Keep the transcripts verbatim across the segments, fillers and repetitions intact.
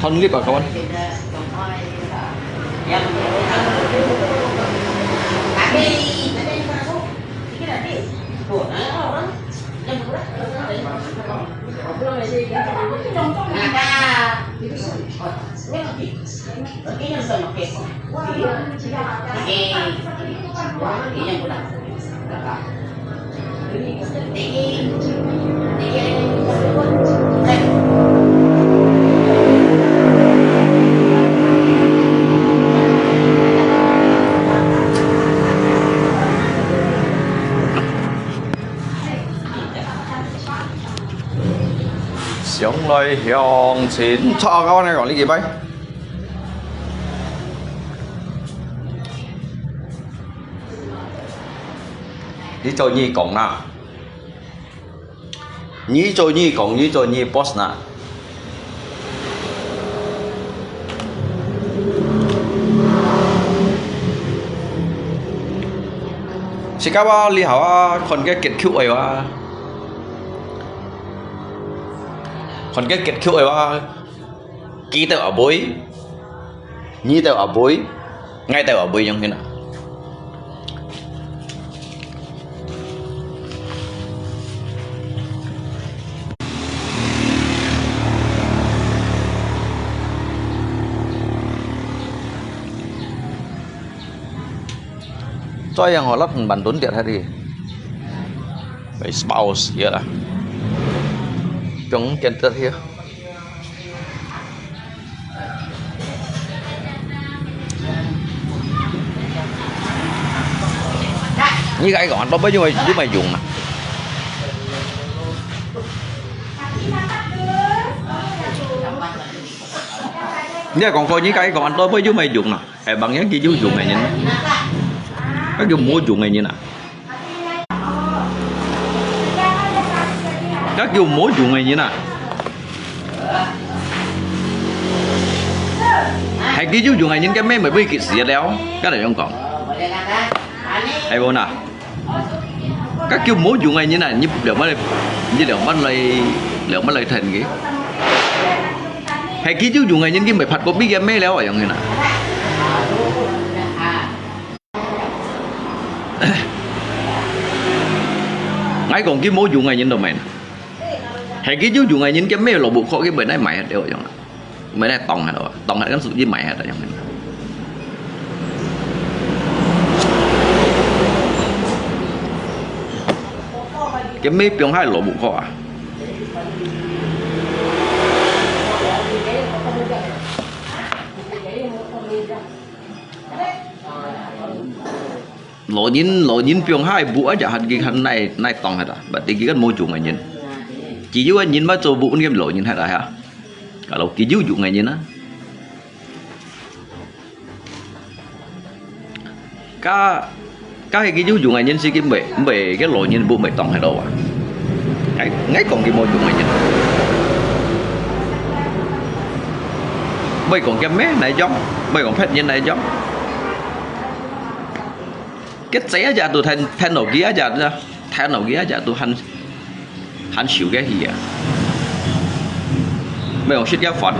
Thon lip ah, kawan.想來向前，操，我來講你幾擺。你做你講啦，你做你講，你做你 boss 啦。 自家啊，你好啊，看个結構个啊，看个結構个啊，佢兜也會，你兜也會，𠊎兜也會樣形啊。 再yang ho lap hong ban tun tiat hari. May spouse ya lah. Piong tiat tiat ya. Ni cái còn anh tôi bao nhiêu mà dùng à? Ni cái còn coi ni cái còn anh tôi bao nhiêu mà dùng à? Hay bằng yang ki ju jung ai nyin. Ka kiu mo jung ai nyin a. Ka kiu mo jung ai nyin a. Hay ki ju jung ai nyin, ke me me bui ki sia liao. Ka le yong kong. Hay bo na. Ka kiu mo jung ai nyin a, ni liao ma le, ni liao ma le, liao ma le then ki. Hay ki ju jung ai nyin ki me phat ko bi ke me liao yong hin a. Ngai kong ki mo jung ai nyin do me. Hay ki ju jung ai nyin ke me lo bu kho ki me nai mai hat liao yong. Me nai tong hat lo, tong hat kan su ki mai hat yong hin. Ke me piong hai lo bu kho a. Lo nyin, lo nyin piong hai bu aja hat ki han nai, nai tong hat a. Bat ki kan mo jung ai nyin. Ki ju ai nyin ma cho bu un ke lo nyin hat a ha. Ka lo ki ju jung ai nyin a. Ka, ka hay ki ju jung ai nyin si ki me, me ke lo nyin bu me tong hai lo a. Ngai, ngai kong ki mo jung ai nyin. Me kong ke me nai jong, me kong phet nyin nai jong. Ke tse aja tu then, then lo ki aja na, then lo ki aja tu han, han siu ke hi a. Me kong sit ke fan.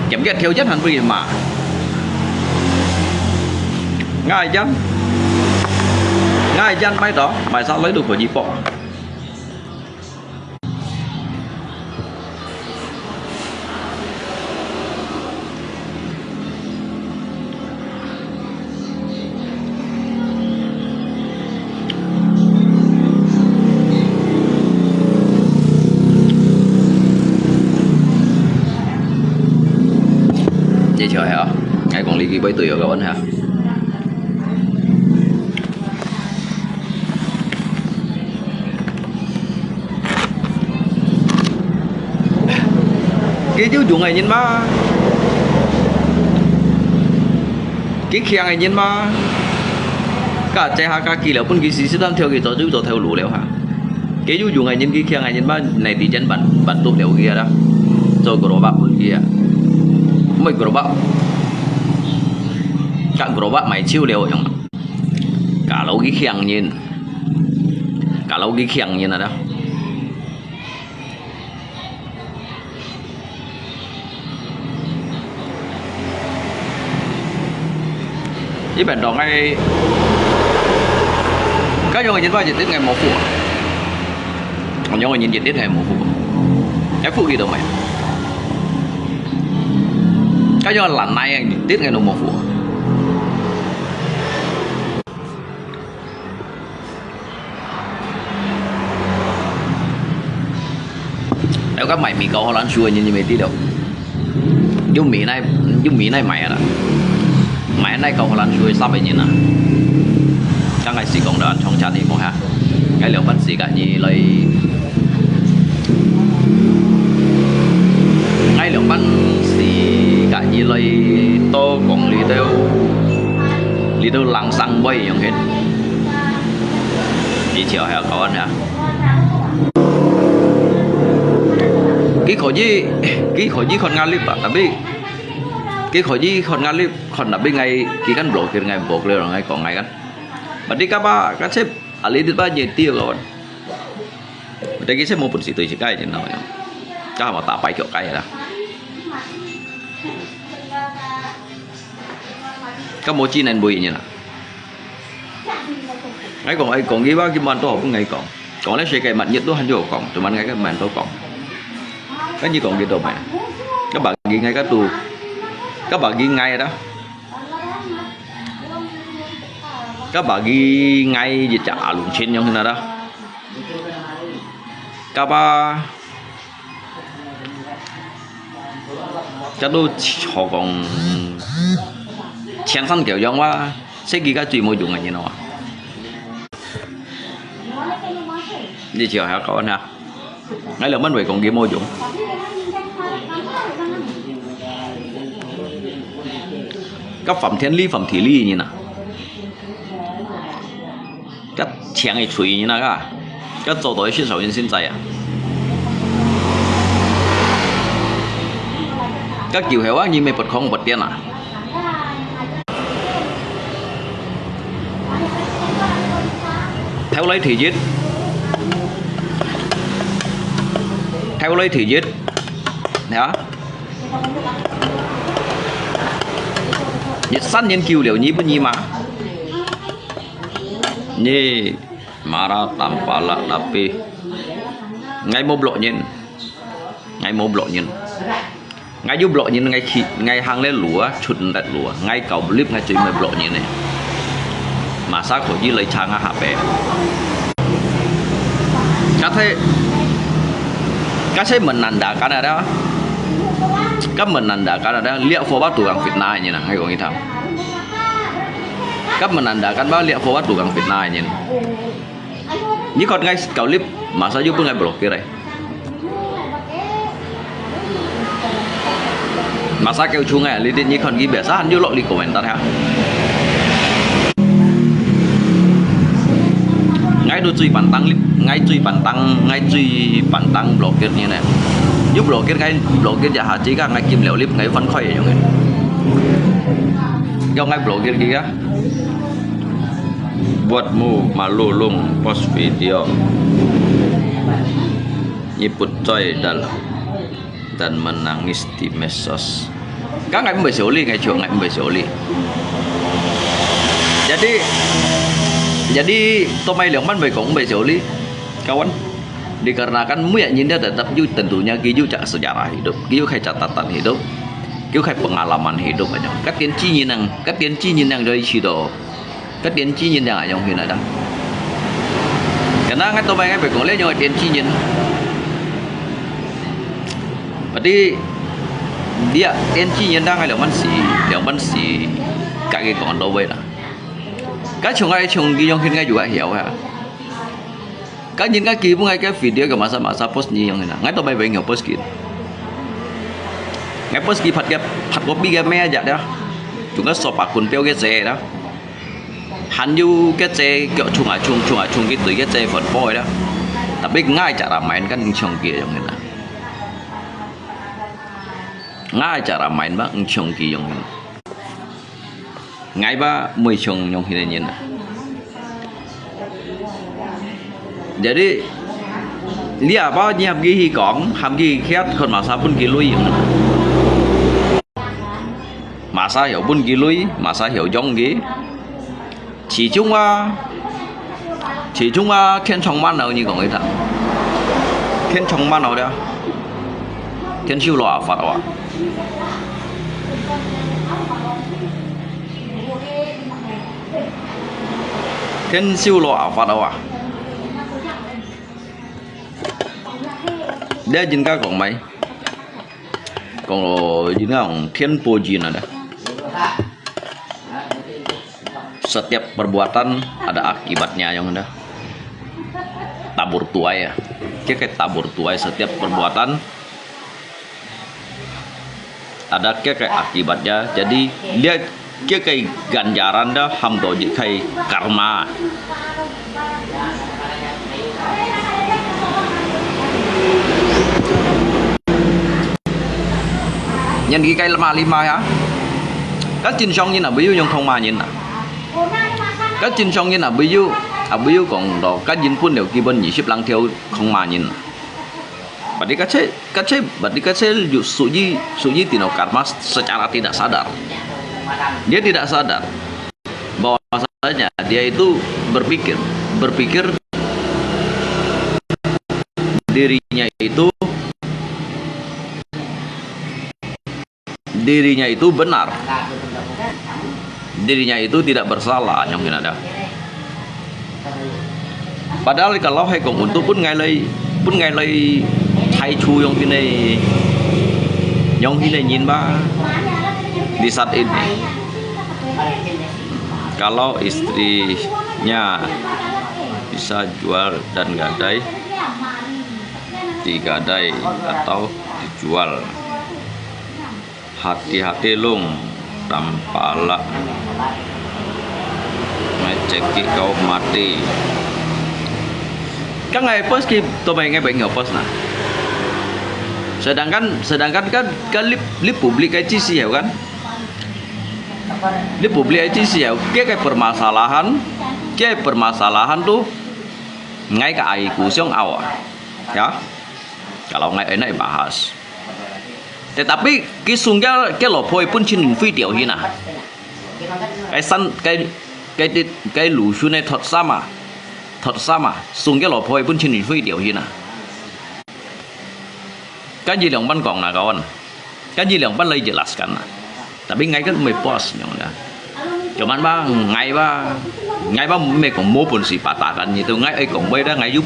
Kem ke theo jan han bu ma. Ngai jan. Ngai jan mai to, mai sa loi tu ko ji po. 這就係啊，𠊎講你幾杯隊友个問題啊。 Ki ju jung ai nyin ma. Ki khiang ai nyin ma. Ka tse ha ka ki liao pun ki si si tan theo ki to ju to theo lu liao ha. 也有用个人去抢个人嘛，netizen ban ban tu liu kia dah. So gerobak pun kia. Moi gerobak. Kak gerobak mai chiu liu yong. Kalau ki khiang nyin. Kalau ki khiang nyin ada. Iban dong ai, ka yong nyin ba jit ngai mo fu. Yong nyin jit ngai mo fu. Ai fu ki dong mai. Ka yong lan nai jit ngai no mo fu. Ai ka mai mi kau Holland shoe nyin nyi me ti liu. Yung mi nai, yung mi nai mai ala. Mai nai kau Holland shoe sap nyin na. Ka ngai si kong dan chong chan ni mo ha. Ngai liu ban si ka nyi lai. Ngai liu ban si ka nyi lai to kong li teo. Li teo lang sang bai yong hen. Đi chiều hè có anh hả? Kí khỏi dí, kí khỏi dí khon ngã lip à, tapi kí khỏi dí khon ngã lip, khon tapi ngai, kí kan blok, kí ngai blok leo ngai có ngai kan. Mà đi kapa, kan sếp, à, lý đi ba nhị tiêu rồi. Mà đi kí sếp mua bún xì tùy xì cái gì nào. Chắc mà ta phải kiểu cái hả? Kan mua chi nên bùi nhỉ nà. Ngai kong, ai kong, ki ba ki man to, ngai kong. Kong le share cái mặt nhiệt to han yo kong, tu man ngai cái man to kong. Kan nyi kong ki to mai. Kan ba ki ngai kan tu. Kan ba ki ngai đó. Kan ba ki ngai ji cha a lung chen yong na đó. Kan ba Chắc tôi họ còn chén săn kiểu giống quá, sẽ kì cái chuyện mua dùng là như nào. Đi chiều hả cậu anh ha? Ngay là mình về còn kia mua dùng. Các phẩm thiên lý, phẩm thị lý như nào? Các chén cái chuối như nào cả? Các châu đối xin sầu nhân xin dạy à? Các kiểu hiểu á, như mày bật không bật tiền à? Theo lấy thì giết. Theo lấy thì giết. Hả? Nhiệt sẵn nhân kiều liều nhí bút nhí mà. Nyi, mara tampala tapi. Ngai mo blok nyin. Ngai mo blok nyin. Ngai yu blok nyin ngai khi, ngai hang le lua, chut ndat lua. Ngai kau blip ngai chui mai blok nyin ne. Masa kho yi lai chang a ha pe. Ka the, ka se menandakan ada. Ka menandakan ada, liak fo ba tukang fitnah nyin na, ngai kong i tham. Kan menandakan ba liak fo ba tukang fitnah nyin. Nyi khot ngai kau lip, masa yu pun ngai blok kirai. Masa kêu chung ngai, li dit nyi khot ngi biasa han yu lok li komentar ha. Ngai du chui pantang lip, ngai chui pantang, ngai chui pantang blok kir nyi ne. Yu blok kir ngai, blok kir ja ha chi ka ngai kim leo lip ngai fan khoi yung ngai. Kêu ngai blok kir ki ka. Buatmu malu lung post video. Nyiput coy dal dan menangis di medsos. Ka ngai mbai soli, ngai chua ngai mbai soli. Jadi, jadi tomai liang man mbai kong mbai soli. Kawan, dikarenakan muya nyinda tetap yu tentunya ki yu cak sejarah hidup, ki yu khai catatan hidup, ki yu khai pengalaman hidup aja. Kat tian ci nyinang, kat tian ci nyinang dari situ. Kat tian ci nyinang aja hina dang. Karena ngai tomai ngai pekong le nyong tian ci nyin. Berarti dia tian ci nyin dang le man si, le man si, kak ke kong do wei la. Ka chung ai chung ki yong hin ngai yu ai hiao ha. Ka nyin ka ki bu ngai ka video ka masa masa post nyi yong hin na. Ngai to bai beng yong post ki. Ngai post ki phat ka phat ko pi ka me ja da. Chung ka so pa kun peo ke ze da. Han yu ke ze kyo chung a chung chung a chung ki tui ke ze phon poi da. Tapi ngai cara main kan ngiung chong ki yong hin na. Ngai cara main ba ngiung chong ki yong hin. Ngai ba mui chong yong hin na nyin na. Jadi, lia ba nyi hap ki hi kong, hap ki hi khiat, khon masa pun ki lui yong hin na. Masa hiau pun ki lui, masa hiau yong ki. 始終啊，始終啊，天長萬流，你講一下，天長萬流了，天修羅阿法啊，天修羅阿法啊，你人家講咩？講咯，人家講天波人啊， Setiap perbuatan ada akibatnya yong dah. Tabur tuai ya. Kira tabur tuai setiap perbuatan ada kira akibatnya. Jadi dia kira ganjaran dah ham to jadi kai karma. Nhân cái cái lima lima ya. Các trên sông như là ví dụ như không mà nhìn à. Các trên sông như là ví dụ, à ví dụ còn đó các dính phun đều kia bên nhị ship lăng theo không mà nhìn. Berarti kache, kache, berarti kache suji, suji tino karma secara tidak sadar. Dia tidak sadar bahwasanya dia itu berpikir, berpikir dirinya itu, dirinya itu benar, dirinya itu tidak bersalah, yong hin na dah. Padahal kalau hai kong untuk pun ngai lai, pun ngai lai thai chu yong hin na, yong hin na nyin ba. Di saat ini, kalau istrinya bisa jual dan gadai, digadai atau dijual. Hati-hati lung, tampala. Mai cekik kau mati. Kan ngai post ki to mai ngai bai ngai post na. Sedangkan, sedangkan kan, kan lip, lip publik ai ci siau kan. Lip publik ai ci siau, kia kai permasalahan, kia permasalahan tu ngai ka ai ku siang awak. Ya. Kalau ngai enak bahas. Tetapi, ki sung kia, kia lopoi pun chin fui tiau hina. Kai san, kai, kai tit, kai lu shun ai thot sama. Thot sama, sung kia lopoi pun chin fui tiau hina. Kan yi liang ban kong na kawan. Kan yi liang ban lai jelaskan na. Tapi ngai kan mai puas nyong ya. Cuman ba, ngai ba, ngai ba mai kong mo pun si patakan nyi tu, ngai ai kong bai dah, ngai yu,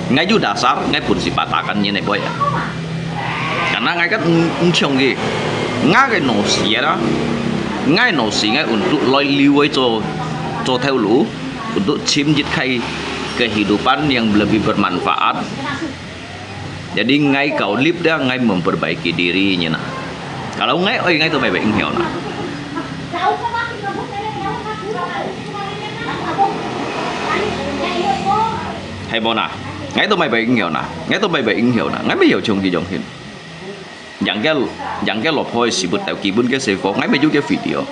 ngai yu dasar, ngai pun si patakan nyi nai bai. Karena ngai kan nchong ki, ngai kai no si ya dah. Ngai no si ngai untuk lai liu ai cho, cho theo lu, untuk chim jit kai kehidupan yang lebih bermanfaat. Jadi ngai kau lip dah ngai memperbaiki diri nyi na. Kalau ngai oi ngai tu mai bai ing hiau na. Hai bo na. Ngai tu mai bai ing hiau na. Ngai tu mai bai ing hiau na. Ngai mai hiau chung ki jong hin. Yang ke, yang ke lopoi sibut tau kibun ke sefo. Ngai mai ju ke video.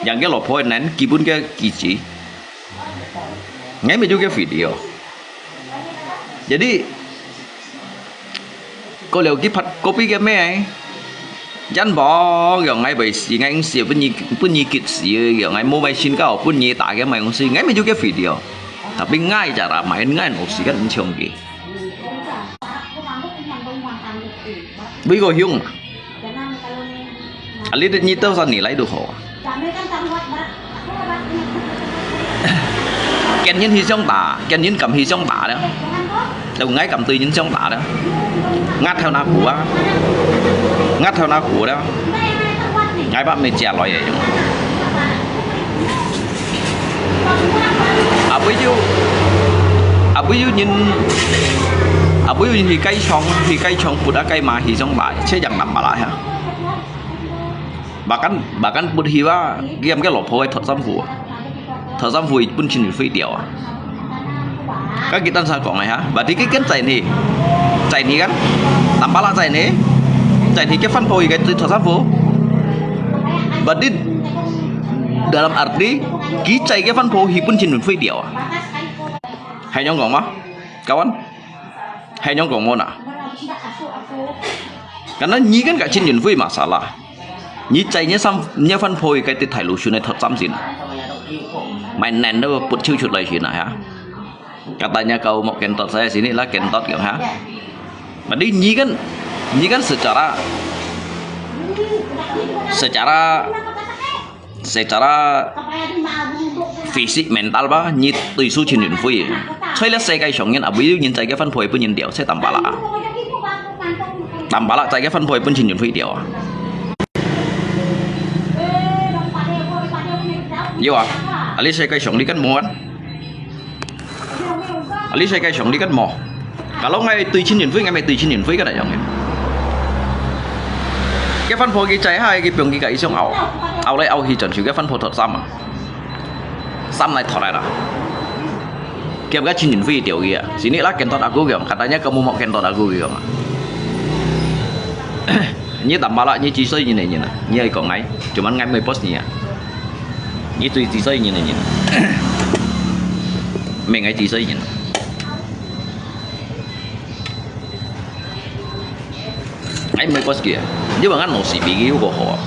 Yang ke lopoi nen kibun ke kici. Ngai mai ju ke video. Jadi, ko liau ki phat kopi ke mai. Jan bong, yong ngai bai si, ngai si, pun nyi, pun nyi kit si, yong ngai mo mai sin kau, pun nyi ta ke mai ngong si, ngai mai ju ke video. Tapi ngai cara main ngai no si kan nchong ki. Bui ko hiung. Ali dit nyi tau san ni lai du ho. Ken yin hi siang ta, ken yin kam hi siang ta le. Tau ngai kam tui yin siang ta le. Ngat theo na ku a. Ngat theo na ku le. Ngai ba mi chia loi ye. A bui yu, a bui yu nyin, a bui yu nyin hi kai chong, hi kai chong put a kai ma hi siang ta, che yang nam ma la ha. Bahkan, bahkan put hi wa, giam ke lopoi thot sam fu. Thot sam fu pun chin fui tiau a. 該佢單儕講个哈，berarti佢kan在你，在你kan，tambah lah在你，在你个番婆佢个最頭三婆。Berarti dalam arti，佢在个番婆佢分陳雲輝了啊。係恁樣講嗎？Kawan，係恁樣講無呐？Karena你kan ka陳雲輝masalah，你在你三，你番婆佢个在大陸選个頭三先，買難都不抽出來先啊哈。 Katanya kau mau kentot saya sini lah kentot kau ha. Jadi ni kan, ni kan secara secara secara fisik mental ba, ni tùy su Chin Yun Fui. Choi le sekai shong yin abu yu yin zai ke fan poi pun yin diao, se tambah lah. Tambah lah zai ke fan poi pun Chin Yun Fui diao. Yo ah, ali sekai shong li kan muan. Ali sekai shong li kan mo. Kalau ngai tùy Chin Yun Fui, ngai mai tùy Chin Yun Fui kan ayong. Ke fan pho ki chai hai ki pyong ki kai siong au. Au lai au hi chon chu ke fan pho thot sam ah. Sam lai thot lai lah. Kiap ka Chin Yun Fui diao ki ah. Sini lah kentot aku kiong. Katanya kamu mau kentot aku kiong. Ni tambah lah, ni chi soi ni ni ni. Ni ai kong ngai. Cuman ngai mai pos ni ah. Ni tùy chi soi ni ni ni. Mai ngai chi soi ni. Ngai mai pos ki ah. Ni bang ngan no si bi ki ko ho.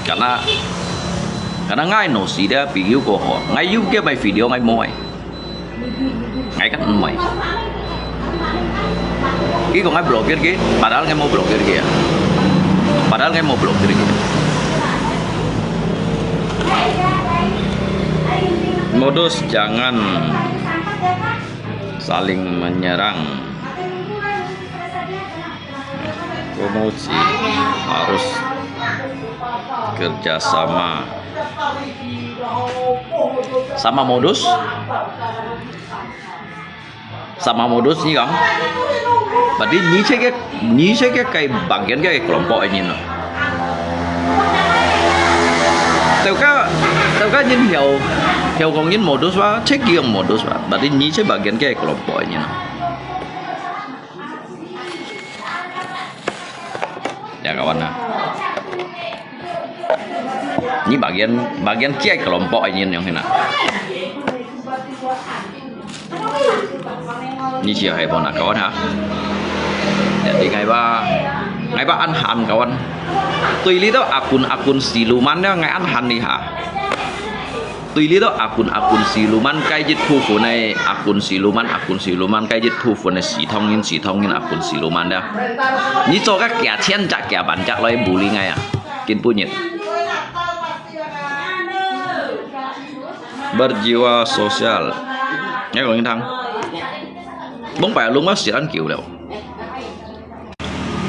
Karena karena ngai no si dia bi ki ko ho. Ngai yu ke mai video ngai moi. Ngai kan mai. Iko ngai blokir ki, padahal ngai mau blokir ki ya. Padahal ngai mau blokir ki. Modus jangan saling menyerang. Komuji harus kerja sama. Sama modus? Sama modus ni kang? Berarti ni cek ke, ni cek ke kai bagian ke kelompok ini no. Tau ka, tau ka nyin hiau, hiau kong nyin modus ba, cek giong modus ba. Berarti ni cek bagian ke kelompok ini no. Ya kawan na. Ni bagian bagian kia kelompok ini yang hina. Ni siapa hai pon na kawan ha. Jadi ngai ba ngai ba an han kawan. Tui li tu akun akun siluman ya ngai an han ni ha. Tui li tu akun akun siluman kai jit phu phu nai akun siluman akun siluman kai jit phu phu nai si thong yin si thong yin akun siluman dah. Ni cho ka kia chen jak kia ban jak loi buli ngai ah. Kin pu nyet. Berjiwa sosial. Ngai kong thang. Bong pai lung ma sian kiu leo.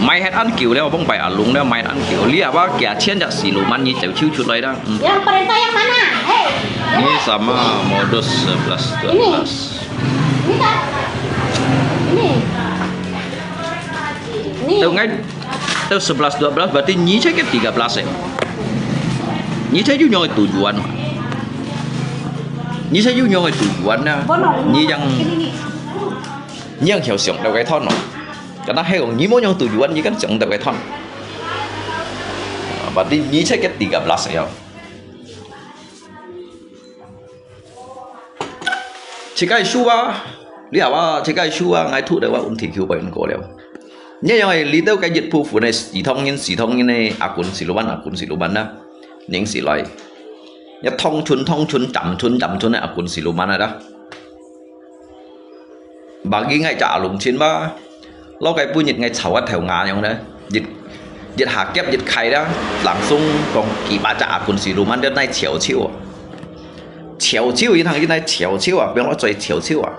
Mai het an kiu leo, bong pai alung leo, mai het an kiu. Lia ba kia chen jak siluman ni cheu chiu chut lai da. Hmm. Yang perintah yang mana? Hei. Ni sama modus sebelas dua belas. Ini kan? Ini. Ini. Tau ngai, tau sebelas dua belas berarti ni cek ke tiga belas eh. Ni cek yu nyong tujuan. Ni cek yu nyong tujuan na. Ni yang, ni yang hiau siang tau kai thon no. Karena hai kong ni mo nyong tujuan ni kan siang tau kai thon. Berarti ni cek ke tiga belas ya. Chikai shuwa, liawa chikai shuwa ngai thu dewa un thi kiu bai un ko leo. Nya yang ai li tau kai jit phu phu ne si thong yin si thong yin ne akun siluman akun siluman na. Ning si lai. Nya thong chun thong chun cham chun cham chun ne akun siluman na da. Bagi ngai cha alung chin ba. Lo kai pu nyit ngai chau a thèo nga yong ne. Jit, jit ha kiap jit khai da. Langsung kong ki ba cha akun siluman de nai chiao chiu. Chiao chiu yin hang yin nai chiao chiu a, biang lo choi chiao chiu a.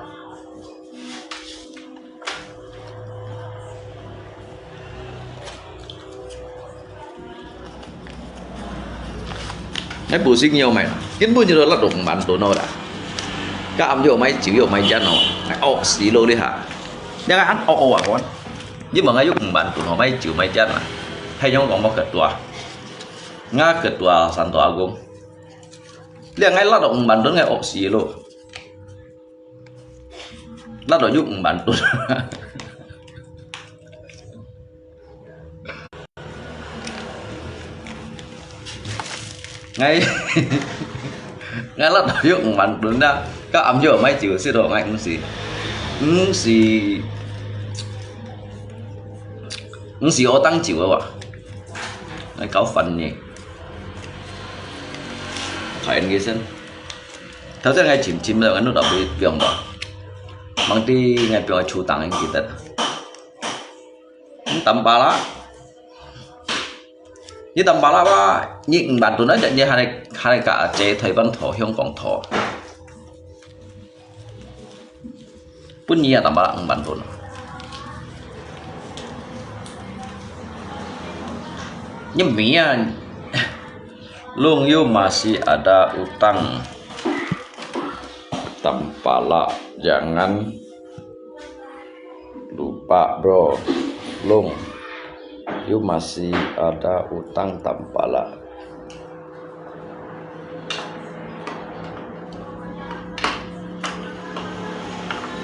Ngai bu sing yo mai, kin bu nyi lo lat dong ban to no da. Ka am yo mai chiu yo mai jan no. Ngai ok si lo li ha. Nya ngai an ok ok a kon. Ni ma ngai yo ung ban to no mai chiu mai jan a. Hai yong kong mo ket tua. Nga ket tua san tua gong. Lia ngai lat dong ban to ngai ok si lo. 辣到有五萬噸。𠊎，𠊎辣到有五萬噸啦，到暗晡買酒食咯，𠊎毋係，毋係，毋係屙當酒个哇，𠊎搞煩呢。 Thai ăn kì sân. Thảo chắc ngay chìm chìm rồi, ngay lúc đó bị biong đó. Mang đi ngay biong chu tăng anh kì tết. Tắm bà lá. Như tắm bà lá ba, như bạn tụi nó chạy như hai này, hai này cả chế Thái Văn thổ, Hồng Kông thổ. Pun nyi ya tambah eng bantu. Nyemia. Lung, you masih ada utang. Tampala, jangan lupa, bro. Lung, you masih ada utang Tampala.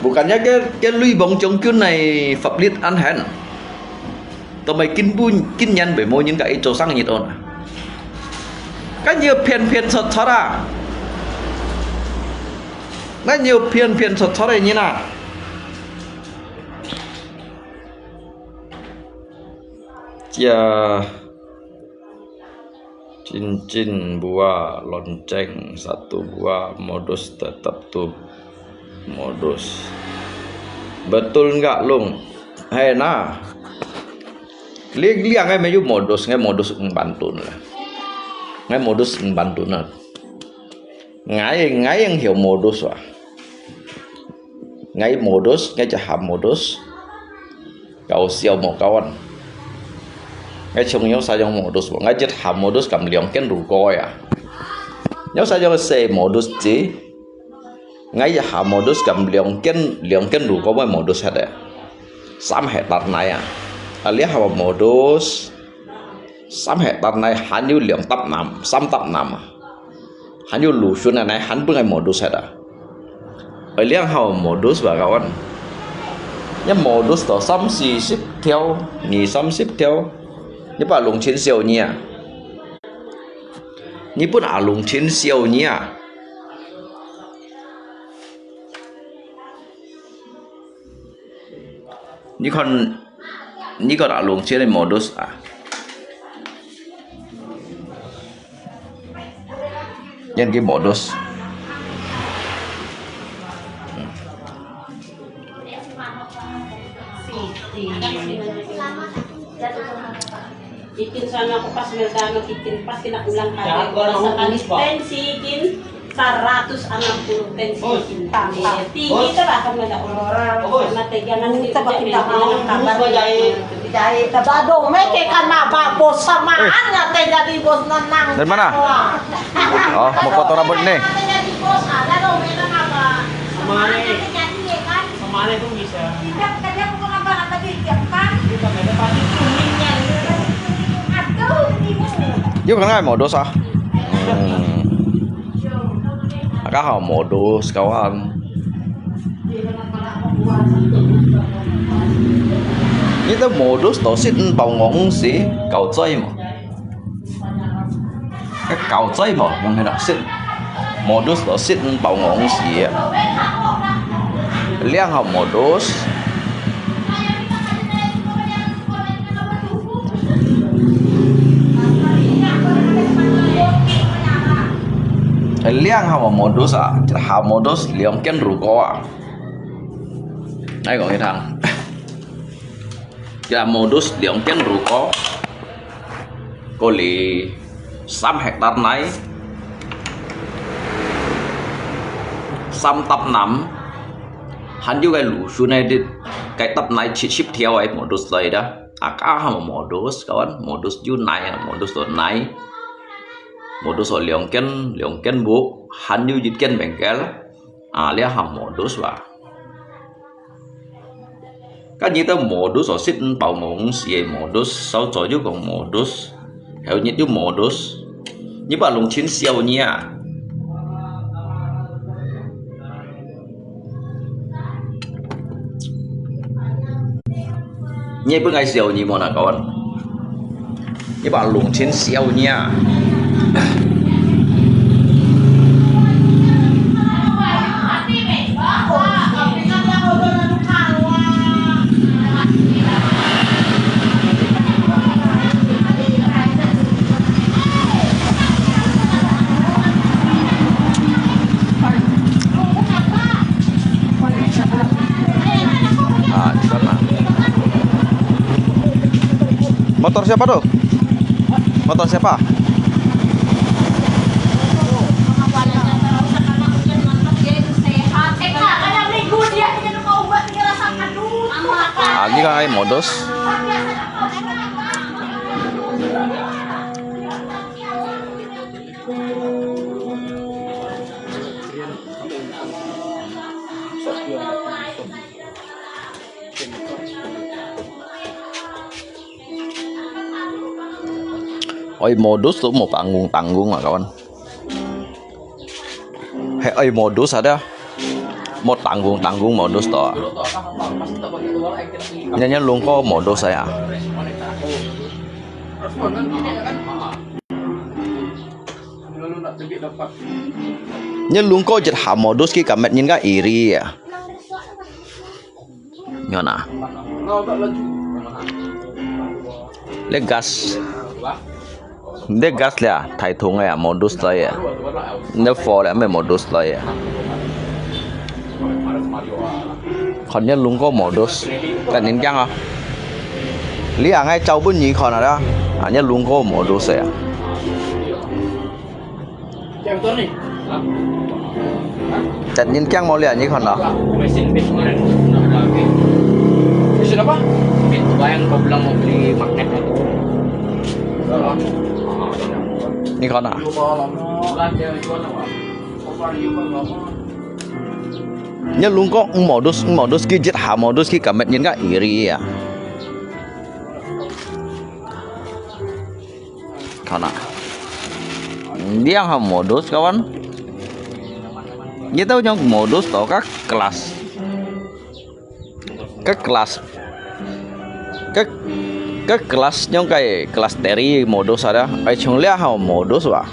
Bukannya cái, cái Lũy Bông Chống Kiun này pháp律ăn hẳn. Tụi mày kinh bu, kinh nhận bởi mỗi những cái ít cho sang nhiệt ôn. Cái nhiều phiền phiền sọt sọt à. Cái nhiều phiền phiền sọt sọt này như nào. Chia. Cincin, bua, lonceng, satu bua, modus tetap tu modus. Betul enggak, Lung? Hai nah. Liang, liang ngai mayu modus, ngai modus eng bantu lah. Ngai modus eng bantu nah. Ngai, ngai yang hiu modus wah. Ngai modus, ngai jaham modus. Kau siau mo kawan. Ngai chung yong sa yong modus mo. Ngai jet ham modus kam liang ken ru koi ah. Yong sa yong se modus ji. Ngai jaham modus kam liang ken, liang ken ru koi mo modus hat eh. Sam hektar nai ah. Alia ham modus. Sam hektar nai han yu liang tap nam, sam tap nam ah. Han yu lu shun ah nai han pun ngai modus hat ah. Oi liang hau modus ba kawan. Nya modus to sam si sip theo, ni sam sip theo. Ni pa lung chin siau ni ah. Ni pun a lung chin siau ni ah. Ni kon, ni kon a lung chin modus ah. Yan ki modus. Itin sana ako pas meldano, itin pas kinaulang ka. Sa kalis pensi itin saratus anam puluh pensi itin. Tinggi ka ba kami na orang. Mate jangan kita ba kita mau kabar. Jai tabado, may kay kan mababos samaan nga tega di bos nanang. Dari mana? Oh, mau potong rambut ni. Tega di bos ada dong may kan maba. Semane. Semane tu bisa. Tidak tadi aku mau ngapa ngapa di jam kan. Bukan ada pasti cumi. Aduh, ibu. Yuk kan modus ah. Hmm. Aka hau modus kawan. Ni to modus to sit en pau ngong si kau choi mo. Ka kau choi mo, yong hena sit. Modus to sit en pau ngong si. Liang hau modus. Liang hau modus ah, hau modus liang ken ru ko ah. Ai kong itang. Kira modus liang ken ru ko. Ko li sam hektar nai. Sam tap nam. Han yu kai lu su nai dit. Kai tap nai chit chip thiau ai modus lai da. Aka ham modus kawan, modus yu nai, modus to nai. Modus to liang ken, liang ken bu, han yu yit ken bengkel. A, lia ham modus wa. Ka nyi ta modus to sit en pau ngong si modus, sau cho yu kong modus. Heu nyi yu modus. Nyi pa lung chin siau nyi a. 你分𠊎笑你無哪講？你把弄成笑你啊！啊，你看嘛。Motor siapa tu? Motor siapa? Ah, ini kan ai modus. Oi, modus tu mo tanggung-tanggung ah, kawan. He, oi, modus ada. Mo tanggung-tanggung modus to. Nyan, nyan lungko modus saya. Nyan lungko jet ha modus ki kamet nyin ka iri ya. Nyo na. Le gas. Le gas le, thai thung ya, modus to ya. Le fo le, me modus to ya. Kon nyan lungko modus. Kan nin kyang ah. Li ang ai chau bun ni kon ada. Ah, nyan lungko modus ya. Chat nyin kyang mo lia nyi khon lo. Mesin pit kemarin udah ada habis. Mesin apa? Pit tu yang kau bilang mau beli magnet itu. Nyi khon ah. Bulan dia jual apa? Nyi lungko modus, modus ki jet ha modus ki kamet nyin ka iri ya. Khon ah. Liang ha modus kawan. Nyi tau nyong modus to ka kelas. Ka kelas. Ka, ka kelas nyong kai kelas teri modus ada. Ai chung liang ha modus wa.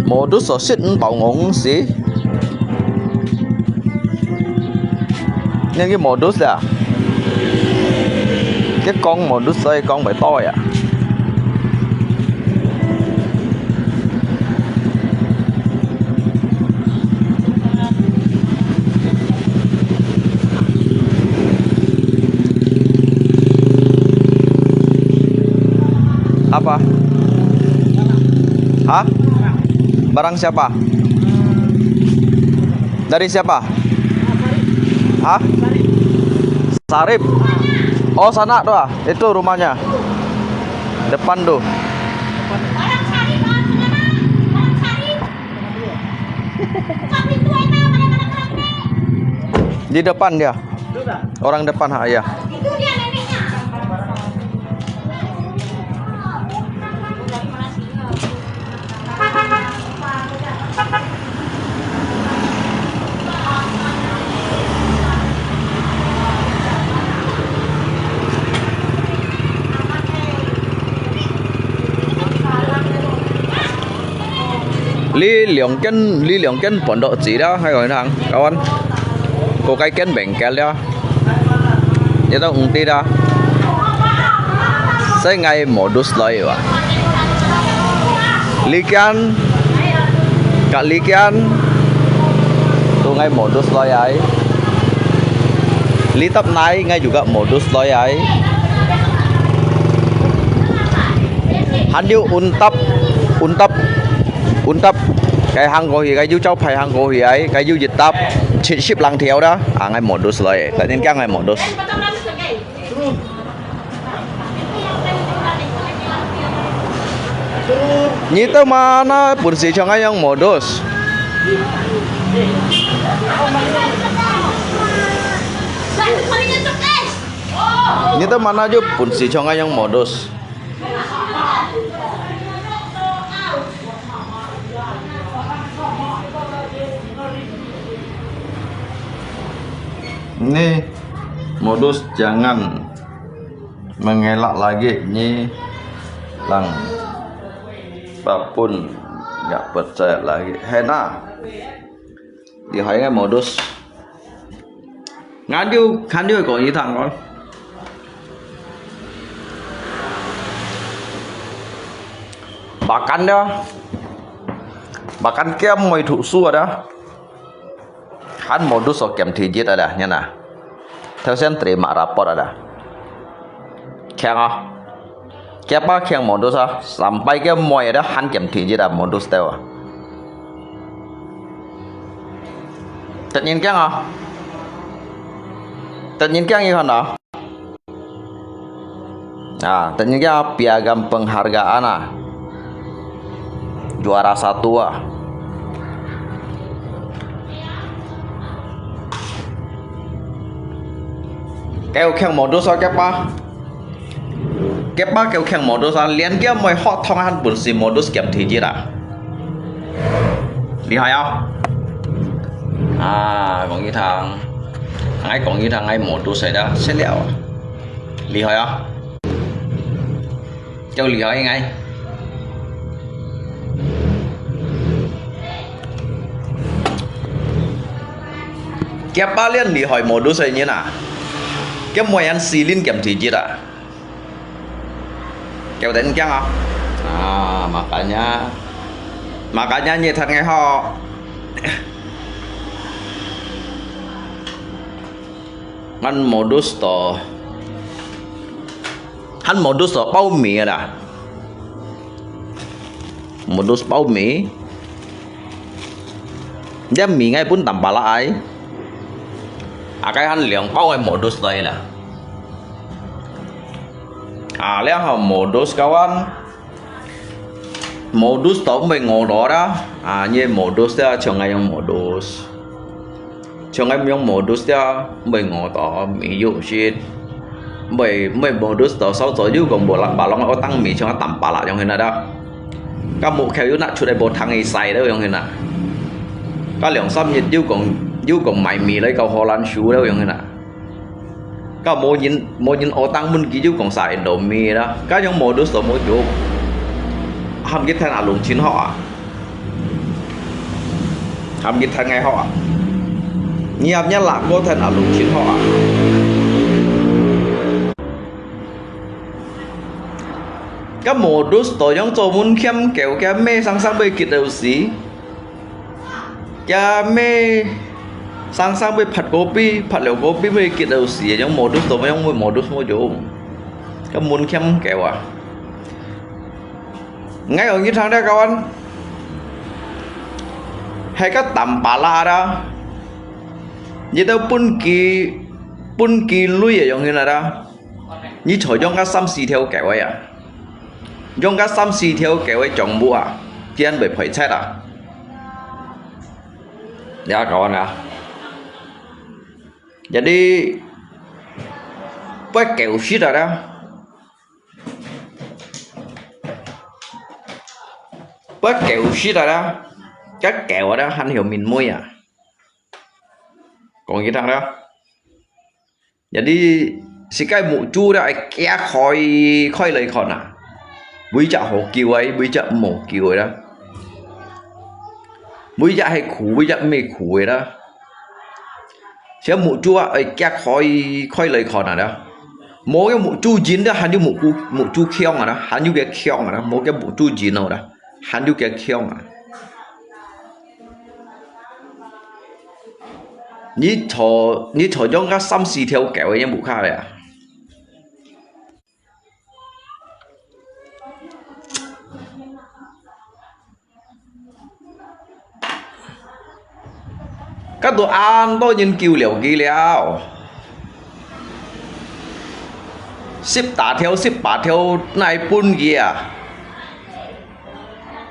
Modus to sit en pau ngong si. Nyan ki modus ya. Ki kong modus to kong bai to ya. Apa? Hah? Barang siapa? Dari siapa? Hah? Sarip. Oh, sana tu ah. Itu rumahnya. Depan tu. Di depan dia. Orang depan, ha, ya. Li 兩間，li 兩間搬到這啦，還有人，kawan。Có cái間bengkel ya. Ito ungti ta. Sai ngai modus lai wa. Likian. Kak likian. Tu ngai modus lai ai. Litap nai ngai juga modus lai ai. Hadiu untap, untap, untap. Cái hàng có hì, cái yu châu phải hàng có hì ai, cái yu dịch tap. Chit ship lang theo đó. À, ngai modus lai. Tại nên các ngai modus. Nyi tau mana pun si chong ayong modus. Nyi tau mana ju pun si chong ayong modus. Ni modus jangan mengelak lagi ni lang babun nggak percaya lagi. Hena. Di hai ngai modus. Ngan diu, ngan diu kong yi thang kon. Bahkan dah. Bahkan kia moi thu su ada. Han modus so kiam thi jit ada, nyan na. Theo sen terima rapot ada. Kiang ah. Kia pa kiang modus ah, sampai kia moi ada han kiam thi jit ah modus teo ah. Tet nyin kiang ah. Tet nyin kiang yi han ah. Ah, ternyata piagam penghargaan ah. Juara satu ah. Kêu kheng modus ah kepa. Kepa kêu kheng modus ah, lian kia moi hot thong han bun si modus kiam thi jit ah. Lì hai ah. Ah, kong yi thang. Ngai kong yi thang ngai modus sai da, sai liao. Lì hai ah. Châu lì hai ngai. Kia pa lian lì hai modus sai nyi na. Kia moi an si lin kiam thi jit ah. Kêu tên kiang ah. Ah, makanya. Makanya nyi thang ngai ho. Ngan modus to. Han modus to bao mì ada. Modus bao mì. Dia mì ngai pun tampala ai. Akai han liang bao ai modus to la. Ah, liang ha modus kawan. Modus to mbe ngo to da. Ah, nyi modus dia chong ai yong modus. Chong ai yong modus dia mbe ngo to mi yu shit. Mbe mbe modus to sao zo yu kong bo lak ba long o tang mi chong a tam pa la yong hin na da. Ka mu kheo yu na chut ai bo thang i sai da yong hin na. Ka liang sam yit yu kong yu kong mai mi lai kau ho lan shu da yong hin na. Ka mo nyin mo nyin o tang mun ki yu kong sa Indomie da. Ka yong modus to mo yu. Ham kit than a lung chin ho a. Ham kit than ngai ho a. Ngiap nya lak ko than a lung chin ho a. Ka modus to yong zo mun khiam kêu kia me sang sang be kit leu si. Kia me sang sang be phat kopi, phat leu kopi be kit leu si, yong modus to yong modus mo yong. Ka mun khiam kêu a. Ngai ong yi thang da kawan. Hai ka tam pa la da. Nyi tao pun ki pun ki lui yong hin na da. Nyi cho yong ka sam si theo kêu ai a. Yong ka sam si theo kêu ai chong bu a. Tian be phoi chet a. Ya kawan a. Jadi, pue kêu si da da. Pue kêu si da da. Ka kêu da han hiu min mui a. Kong yi thang da. Jadi, si kai mu chu da ai kia khoi khoi lai khon a. Bui ja ho kiu ai, bui ja mo kiu ai da. Bui ja hai khu, bui ja me khu ai da. Sia mu chu a, ai kia khoi, khoi lai khon a da. Mo ke mu chu jin da, han yu mu chu, mu chu khiong a da, han yu ke khiong a da, mo ke mu chu jin a da, han yu ke khiong a. Nyi cho, nyi cho yong ka sam si theo kêu yong mu kha ya. Ka tu an to nyin kiu liao ki liao. Sip ta theo, sip pa theo nai pun ki a.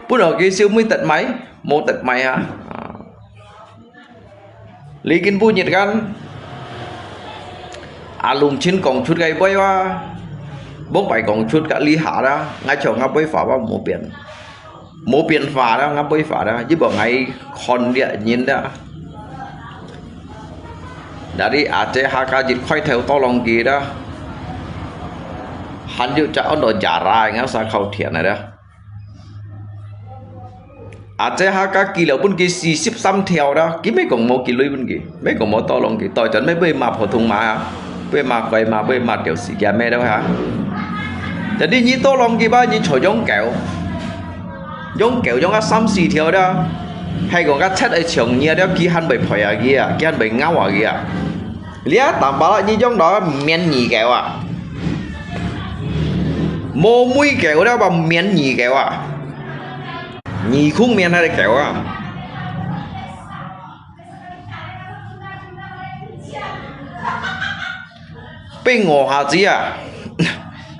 Pun ho ki siu mui tet mai, mo tet mai ha. Li kin bu nhiệt gan. A lung chin kong chut kai boi wa. Bok pai kong chut ka li ha da. Ngai chong nga boi fa wa mo pian. Mo pian fa da, nga boi fa da. Yi bo ngai khon lia nyin da. Jadi aja Hakka一開頭tolong佢啦，還有隻安到Jara，應該係靠天个啦。Aja Hakka佢了分佢四十三條啦，佢毋係講無佢鐳分佢，毋係講無tolong佢，到陣毋係買馬普通馬啊，買馬貴馬，買馬吊死佢咩都哈。Jadi你tolong佢吧，你就養狗，養狗養啊三四條啦，係講佢七个長日了，佢還會吠啊佢啊，佢還會咬啊佢啊。 這擔保你養到面耳狗啊，無尾狗了吧面耳狗啊，耳空面那个狗啊，被我下子啊，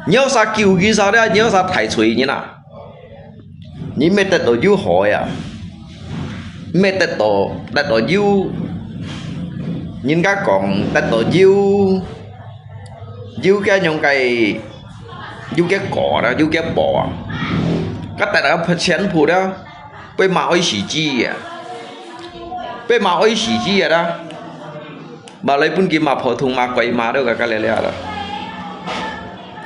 你要啥救佢啥的，你要啥太催人啊。 你毋係得到有好呀，毋係得到，得到有，人家講得到有，有个樣个，有个果啦，有个寶啊，該得到全部啦，被馬愛死雞呀，被馬愛死雞呀啦。 馬來分佢馬普通馬貴馬都个个了了啦。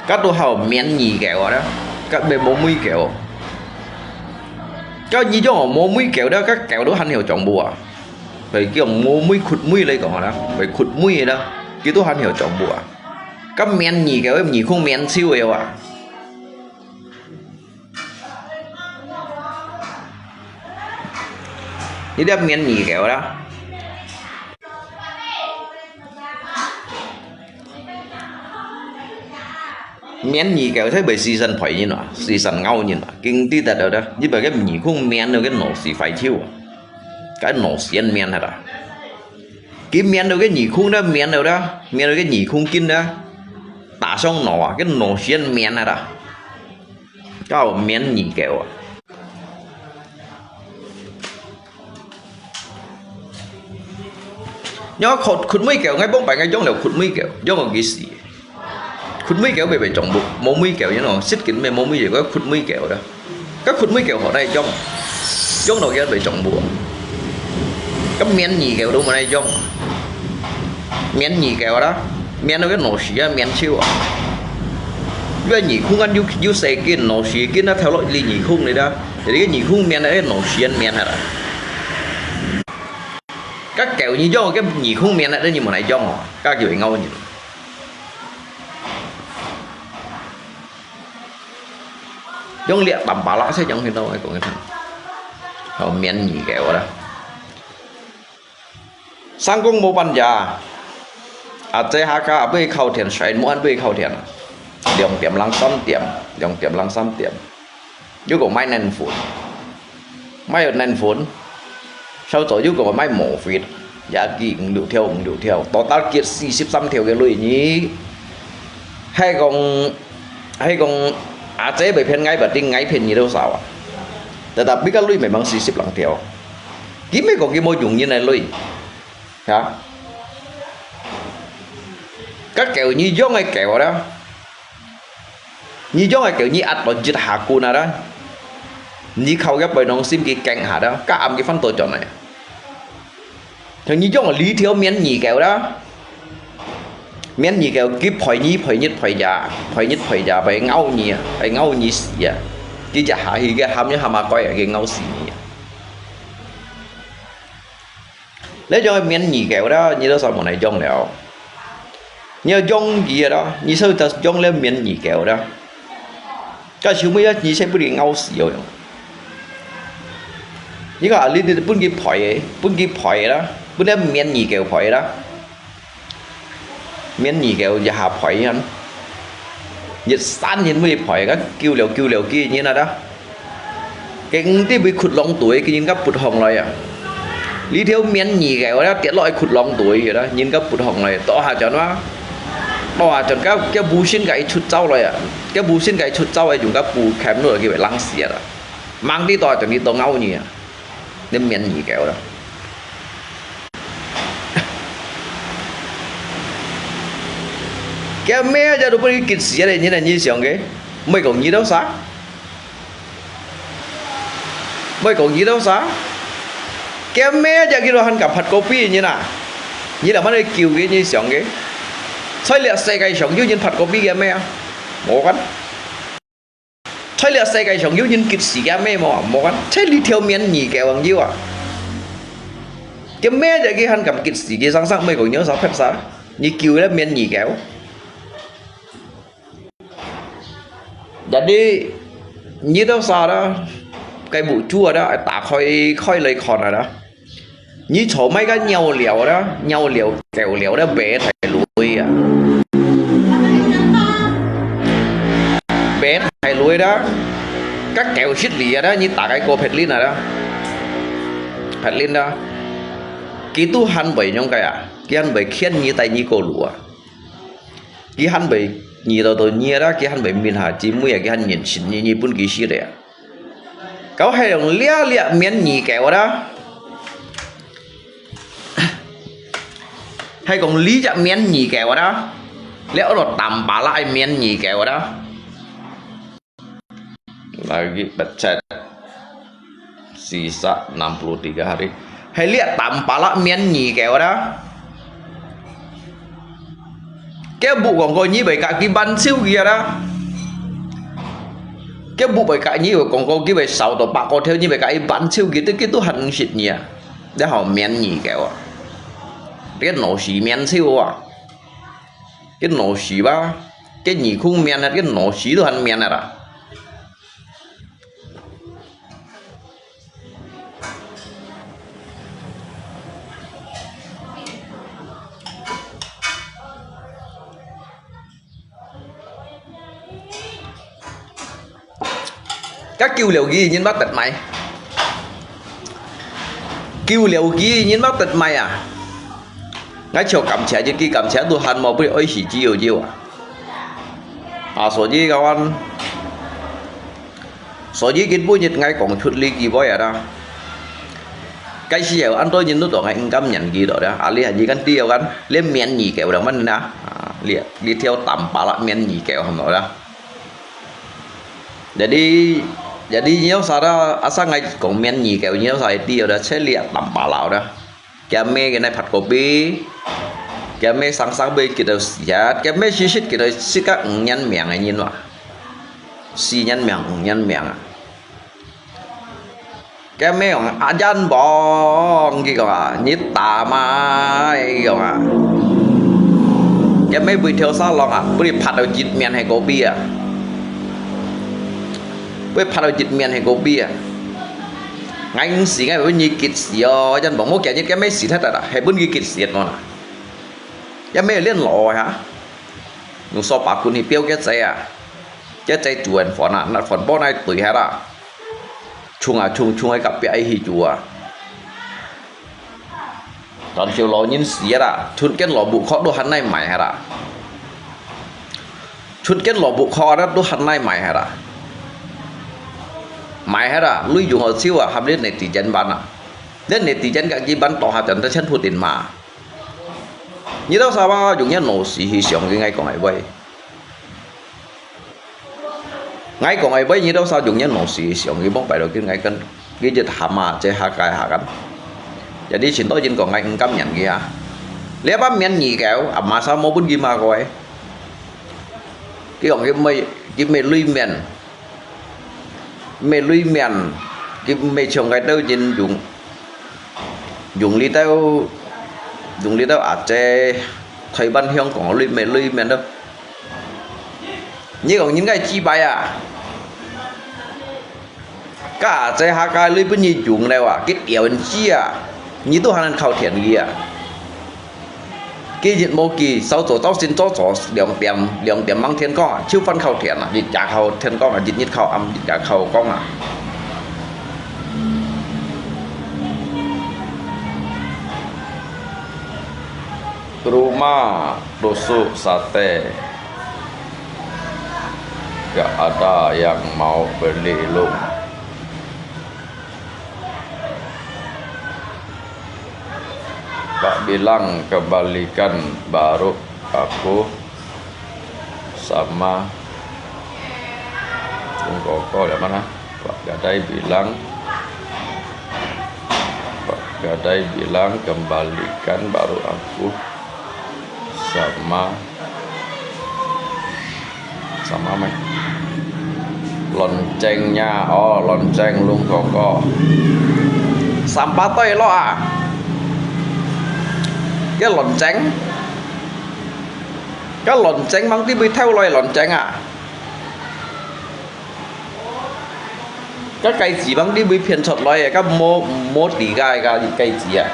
該都好面耳狗啊啦，該毋係無尾狗。該你種無尾狗啦，該狗都還曉長步啊。佢叫無尾屈尾來講啦，佢屈尾啦，佢都還曉長步啊。該面耳狗，耳空面手个啊。 你這面耳狗啦。面耳狗，佢會時常吠人啊，時常咬人啊，經知得到的，你把个耳空面到个腦屎壞掉啊，該腦屎面下啦。佢面到个耳空啦，面到啦，面到个耳空筋啦，打上腦啊，个腦屎面下啦。 搞面耳狗啊。你看屈，屈尾狗，𠊎幫擺𠊎養了屈尾狗，養到佢死。屈尾狗會會長步，無尾狗，你看，實際咩無尾狗，該屈尾狗啦。該屈尾狗好難養，養到佢會長步啊。該面耳狗都無難養。 面耳狗啦，面到个腦屎啊，面手啊。因為耳空啊，有，有細筋，腦屎筋啊，頭落入耳空个啦。這个耳空面啊，个腦屎啊，面下啦。該狗你養个耳空面啊，你無來養哦，該就會咬人。用力打巴拉，才養得到，我講个聽。好，面耳狗啦。 生公無半隻，啊，這下个買靠田，全部買靠田，兩點零三點，兩點零三點，又講買奶粉，買有奶粉，sau早又講買毛粉，也幾五六條，五六條，到達結四十三條个鐳呢，係講，係講，啊，這袂騙𠊎，不定𠊎騙你多少啊？Tetapi該鐳memang四十零條。 佢毋係講佢無用人个鐳，哈？該狗你養个狗啦，你養个狗你壓到一下骨啊啦，你靠个背囊心佢驚下啦，該暗佢翻倒轉來。像你養个這條面耳狗啦， 面耳狗佢吠日吠日吠夜，吠日吠夜，會咬你啊，會咬你死啊！佢一下去，佢喊一喊啊，乖啊，佢咬死你啊！這種面耳狗啦，你都上門來養了。你要養佢啦，你就得養了面耳狗啦。該後尾啊，你先分佢咬死哦。你看啊，你，你分佢吠个，分佢吠啦，分這面耳狗吠啦。 面耳狗一下吠人，一山人會吠，該救了救了佢人啊啦。佢毋知會窟窿肚，佢人家撲上來啊。這條面耳狗啦，跌落去窟窿肚去啦，人家撲上來，倒下轉啊，倒下轉，該，該無心該出走來啊，該無心該出走个，用該布鉗落去，佢會冷死啊啦。吂知倒下轉，佢倒咬你啊！ 你面耳狗啦。佢阿姆啊，這都分佢激死个，你呢？你想个？毋係講你兜啥？毋係講你兜啥？佢阿姆啊，這佢都還敢發高飛，你呐？你兩萬个救个，你想个？在這世界上有人發過脾个咩啊？無个。在這世界上有人激死个咩無啊？無个。在這條面耳狗還有啊？佢咩仔佢還敢激死佢生生，毋係講你有啥撇啥？你救了面耳狗。 Jadi，你兜儕啦，該目珠啊啦，打開開來看啊啦。你坐麼个尿尿啦，尿尿狗尿啦，白太累啊，白太累啦，該狗食你啊啦，你打開個別人啊啦，別人啦，佢都還會仰个啊，佢還會牽你帶你過路啊。 佢還會，你到到你啦，佢還會面下姊妹啊，佢還認識你，你分佢食咧啊。Kau係用這這面耳狗啦，係講這隻面耳狗啦，這安到tampalak个面耳狗啦。 Lagi pecah. Sisa enam puluh tiga hari. Hai liak tampalak mian nyi kèo ada. Kaya bu kong ko nyi bai kak ki ban siu ki ada. Kaya bu bai kak nyi kong ko ki bai sau to pak ko theo nyi bai kak i ban siu ki tu ki tu han sit nyi a. Dia hau mian nyi kèo a. Dia no si mian siu a. Cái nổ xí ba, cái nhị khung miên, cái nổ xí tu hẳn miên à. Các kiu liu gì nhìn bác tật mày. Kiu liu gì nhìn bác tật mày à. Ngai chok cảm謝chứ, ki cảm謝tu han mò bui oi si ji yo jiu à. À, so ji kawan. So ji kin bu nyit ngai kong chut li ki boy à da. Cái si yeu an to nhìn tu dong ngai ngam nyan ki do da. Ali haji kan ti yeu kan. Lem mian nyi kèo da man na. À, li, li theo tam pa la mian nyi kèo ham da. Jadi, jadi nyo sa da, asa ngai kong mian nyi kèo nyo sa ti yeu da, che li tam pa la da. Kia me kena phat kopi. Kia me sang sang be kita siat. Kia me sisit kita sika nyan miang nyin wa. Si nyan miang, nyan miang. Kia me ong ajan bong ki kong a, nyi ta mai ki kong a. Kia me bui theo sa long a, bui phat au jit mian hai kopi a. Bui phat au jit mian hai kopi a. Ngai ngsi ngai bui nyi kit si o, ajan bong mo kia nyi kia me si that ta, hai bun ki kit si mo na. Kia me lien lo ha. Nung so pa kun hi piao kia zai a. Kia zai tuan fon a, nat fon bo nai tui ha la. Chung a chung chung ai kap pia ai hi ju a. Tan siu lo nyin si a la, chun ken lo bu kho du han nai mai ha la. Chun ken lo bu kho a du han nai mai ha la. Mai ha la, lui yung ho siu a, hap liet ne ti jen ban a. Liet ne ti jen ka ki ban to ha jan ta chen phu tin ma. Nyi tau sa ba yung nyan no si hi siong ki ngai kong ai bai. Ngai kong ai bai nyi tau sa yung nyan no si hi siong ki bong bai lo ki ngai kan. Ki jit ha ma che ha kai ha kan. Jadi chin to jin kong ngai ngam nyan ki ha. Lia ba mian nyi kèo, ama sa mo bun ki ma koi. Ki kong ki mei, ki mei lui mian. Mei lui mian, ki mei chong kai tau jin yung. Yung li tau, yung li tau a che, Thái Văn hiong kong lui mei lui mian tau. Nyi kong nyin kai chi bai a. Ka a che ha kai lui bun nyi yung leo a, ki tiao en chi a. Nyi tu han khao thian ki a. Ki yit mo ki, sao zo tao sin zo zo, liang tiam, liang tiam mang thiên光啊，就翻靠天啊，日夜靠天光啊，日日靠暗，日夜靠光啊。Rumah tusuk sate, gak ada yang mau beli lu. Pak bilang kebalikan baru aku sama Kong Koko ya mana? Pak Gadai bilang Pak Kadai bilang kembalikan baru aku sama sama meh. 論證呀，哦，論證，龍哥哥。三百對咯啊。該論證，該論證，吂知會偷來論證啊？該戒指吂知會騙出來啊？該無無底个該戒指啊？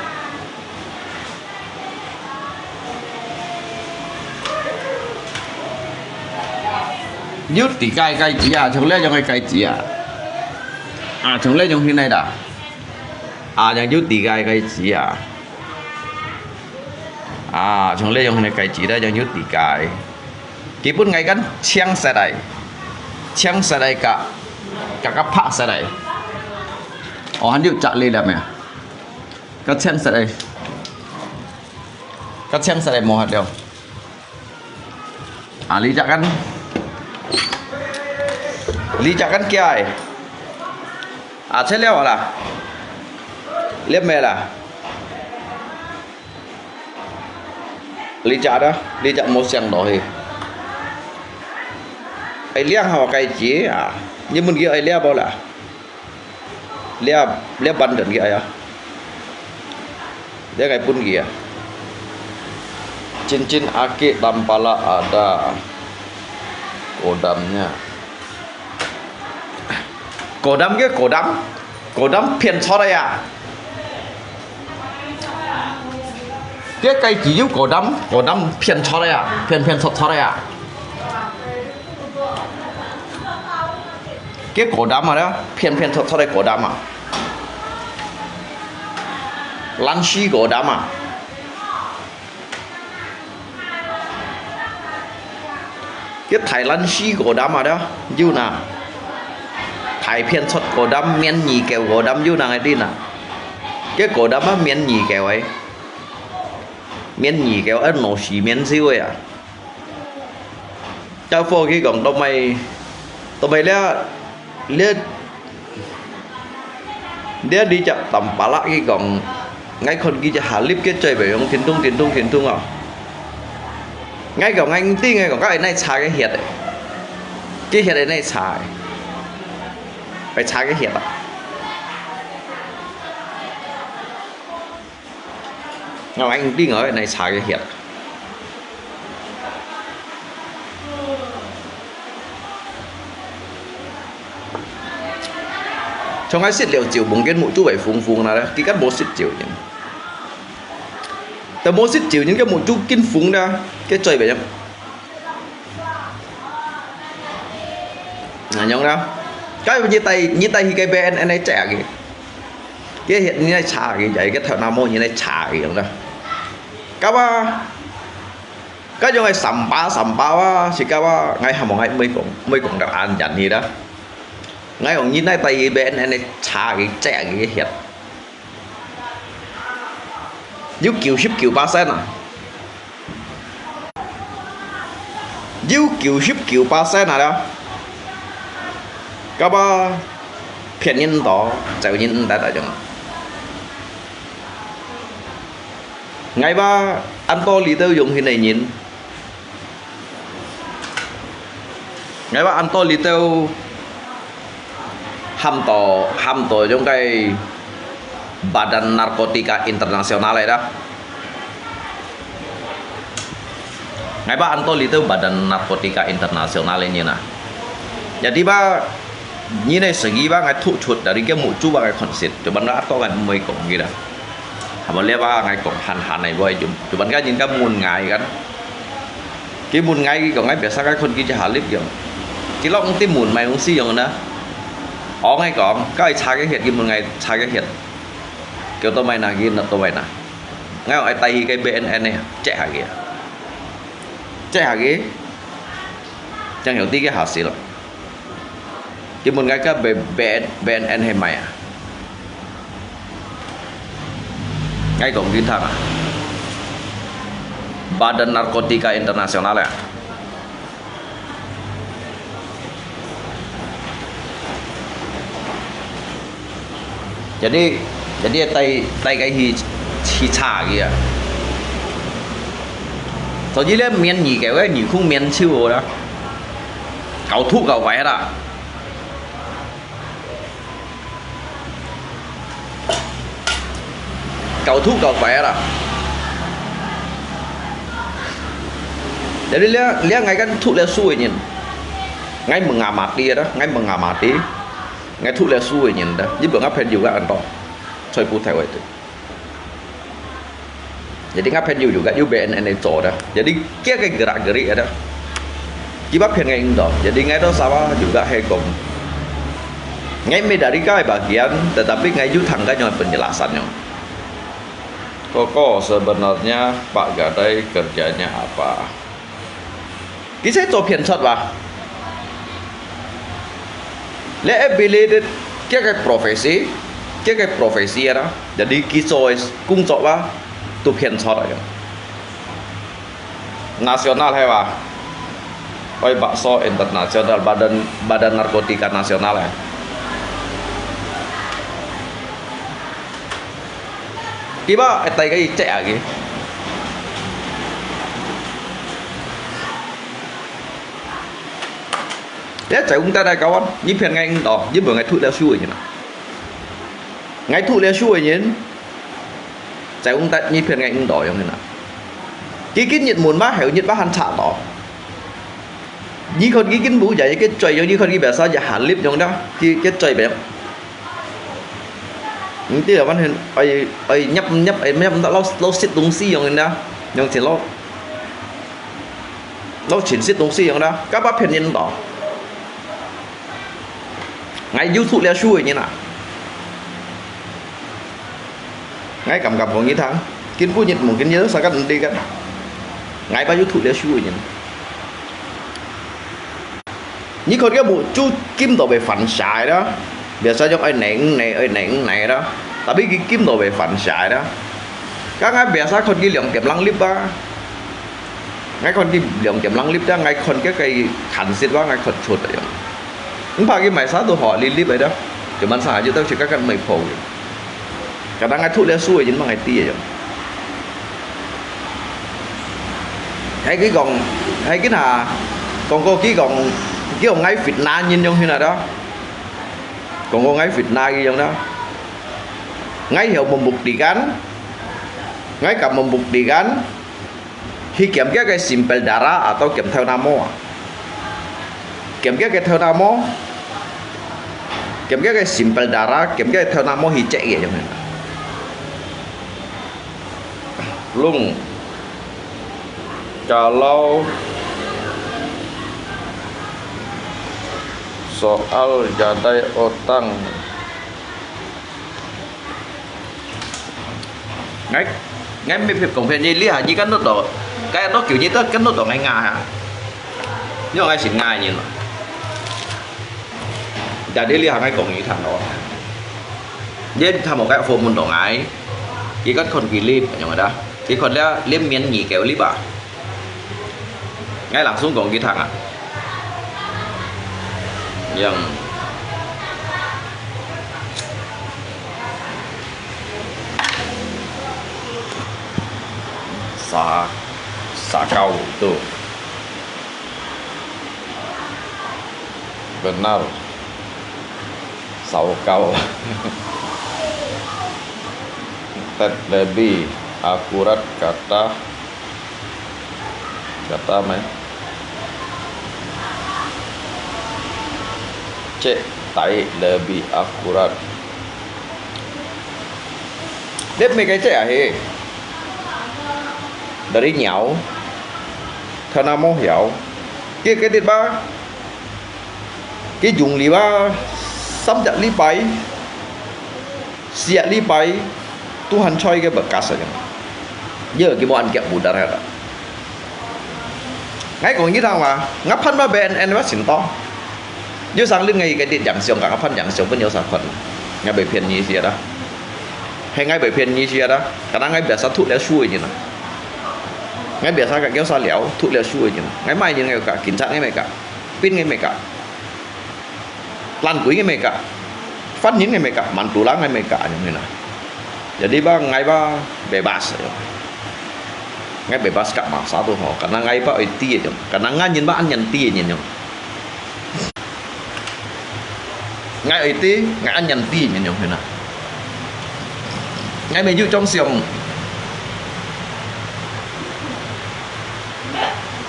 有底个戒指啊，像這樣个戒指啊。啊，像這樣形个啦。啊，像有底个戒指啊。啊，像這樣形个戒指咧，像有底个。基本𠊎kan青色个，青色个佮佮佮白色个。哦，還有隻呢啦咩？佮青色个，佮青色个無法了。 啊，你隻kan，你隻kan kia ai? 啊，切了啦。你咩啦？你隻啊，你隻無想落去。哎，亮好戒指啊，你問佢愛了無啦？ 這這bundle佢愛啊。這𠊎分佢啊。Cincin akik tampalak ada kodamnya. Kodam个kodam，kodam騙出來啊！這戒指有kodam，kodam騙出來啊，騙騙出出來啊！ 該kodam啊，騙騙出出个kodam啊。Lansi kodam啊。該大lansi kodam啊，有哪？大騙出kodam，面耳狗kodam有哪个知哪？該kodam啊，面耳狗个。面耳狗，啊，老死面臭个啊。 Chau pho佢講，做麼，做麼這這這裡隻tampalak佢講，𠊎看佢隻halip佢嘴巴用停動停動停動哦。𠊎講𠊎毋知，𠊎講該哪查个血个，該血个哪查个，愛查个血啊。 𠊎話另外來查个血。像𠊎食了酒，望見目珠會紅紅啦，佢敢無食酒人。但無食酒人，个目珠緊紅啦，个嘴巴樣。 恁樣啦。該你帶你帶去个B N N个check个，个你來查个，就係个頭那毛你來查个樣啦。該啊，該樣个三百三百啊，是該啊，𠊎還無𠊎毋會講，毋會講到恁遠去啦。𠊎講你來帶去B N N个查个check个血。 有九十九巴仙啊，有九十九巴仙啊了。該啊，騙人多，走人毋得那種。𠊎話恁多裡頭用心个人。 𠊎話恁多裡頭喊到喊到種个Badan Narkotika Internasional來啦。𠊎話恁多裡頭Badan Narkotika Internasional个人啊，jadi話你呢，實際話𠊎突出，但係个目珠話𠊎看實，就問到恁多𠊎毋會講佢啦。 Haba liá ba ngai kong han han nai boy jum, cuman kan jin kan mun ngai kan. Ki mun ngai ki kong ngai biasa kan kon ki ja halip jong. Ki lok ti mun mai ung si jong na. Ong ngai kong, kai cha ke hiet ki mun ngai cha ke hiet. Kêu tô mai na ki na tô mai na. Ngai ong ai tai hi cái B N N này, check hả kìa. Check hả kìa. Chẳng hiểu tí cái hả xí lắm. Ki mun ngai ka B-, B-, B N N he mai a. Ngai kong kin thang a. Badan Narkotika Internasional a. Jadi, 你帶，帶佢去，去炒佢啊。所以這面你个，你控面手好啦，搞吐搞壞啦。 搞吐搞壞啦。Jadi這，這𠊎kan吐了書个人，𠊎mengah mati啊，𠊎mengah mati，𠊎吐了書个人啊，你分𠊎朋友个恁多，全部退位的。Jadi𠊎朋友juga有被人恁樣做的，jadi佢个gerak-gerik ada，佢把騙个人多，jadi𠊎都sama juga係講。 Ngai meh dari kai bagian, tetapi ngai ju thang kai nyong penjelasan nyong. Koko, sebenarnya Pak Gadai kerjanya apa? Kisah 做騙術 ba. Le affiliated 佢个 profesi, 佢个 profesi ada. Jadi kisah 工作 ba, tu 騙術 aja. Nasional hai ba? Oi, bakso internasional, badan, badan narkotika nasional eh. Kiba, eh, tai kai cek lagi. Ya, cai ung tai tai kawan, ni pian ngai ung to, ni bu ngai thu le shu ni na. Ngai thu le shu ni, cai ung tai ni pian ngai ung to yong ni na. Ki kin nyit mun ba, heu nyit ba han cha to. Ni khon ki kin bu ya, ki cai yong, ni khon ki biasa ya halip yong da, ki, ki cai ba yong. Ni ti la wan hen, ai, ai, nyap, nyap, ai, nyap, lau, lau sit dong si yong ni na, yong chin lau. Lau chin sit dong si yong da, ka ba pian yin to. Ngai YouTube liu shu ni na. Ngai kam kam phong ni thang. Kin bu nyit mung kin yeu sa kan ndi kan. Ngai ba YouTube liu shu ni. Ni khon ke bu chu kim to be fan sai da. Biasa yong ai neng ne, ai neng ne da. Tapi ki kim to be fan sai da. Ka ngai biasa khon ki liang kem lang lip ba. Ngai khon ki liang kem lang lip da, ngai khon ke kai khan sit wa ngai khon chut da yong. Npa ki mai sa tu ho li lip ai da. Ke man sa ju tau chi ka kan mai phong. Ka da ngai thu liu shu yin ma ngai ti yong. Hai ki kong, hai ki na, kong ko ki kong, ki kong ngai fitna yin yong hin na da. Kong ko ngai fitna ki yong da. Ngai hiau mum buk di kan. Ngai kam mum buk di kan. Hi kiam kia ke simple dara atau kiam thau namo a. Kiam kia ke thau namo. Kiam kia ke simple dara, kiam kia ke thau namo hi cek ye yong hin. Lung. Kalau soal jadai otang. Ngai, ngai mê phep kong phen ni li ha, ni kan nut to. Kai nut kiu ni to kan nut to ngai nga ha. Ni ngai sin ngai ni. Jadi li ha ngai kong ni thang lo. Ni thang mo kai phone mun to ngai. Ki kan khon ki lip, yong da. Ki khon lia, lia mian ni keu lip ba. Ngai langsung kong ki thang a. Yang sa, sa kau tu. Benar. Saukau. Tet lebih akurat kata, kata mai. Cek tai lebih akurat. Dep mai kai cek ahi. Dari nyau. Thana mo hiau. Kia kai dit ba. Ki jung li ba. Sam jak li pai. Siak li pai, Tuhan choi ke bekas aja. Ye, ki mo an kiak budar ada. Ngai kong ni thang wa, ngap phan ba B N N wa sin to. Ye sang lin ngai ke dit yang siong ka ngap phan yang siong pun yo sa khon. Ngai be phian ni sia da. He ngai be phian ni sia da. Kana ngai biasa thu le shu ni na. Ngai biasa ka kêu sa liao, thu le shu ni na. Ngai mai ni ngai ka, kin chat ngai mai ka. Pin ngai mai ka. Lan kui ngai mai ka. Fan nin ngai mai ka, man tu lang ngai mai ka, yong ni na. Jadi ba ngai ba bebas ya. Ngai bebas kat masa tu ho. Karena ngai ba oi ti ya. Karena ngan nyin ba an nyan ti nyin ya. Ngai oi ti, ngai an nyan ti nyin ya hena. Ngai mei yu chong siang.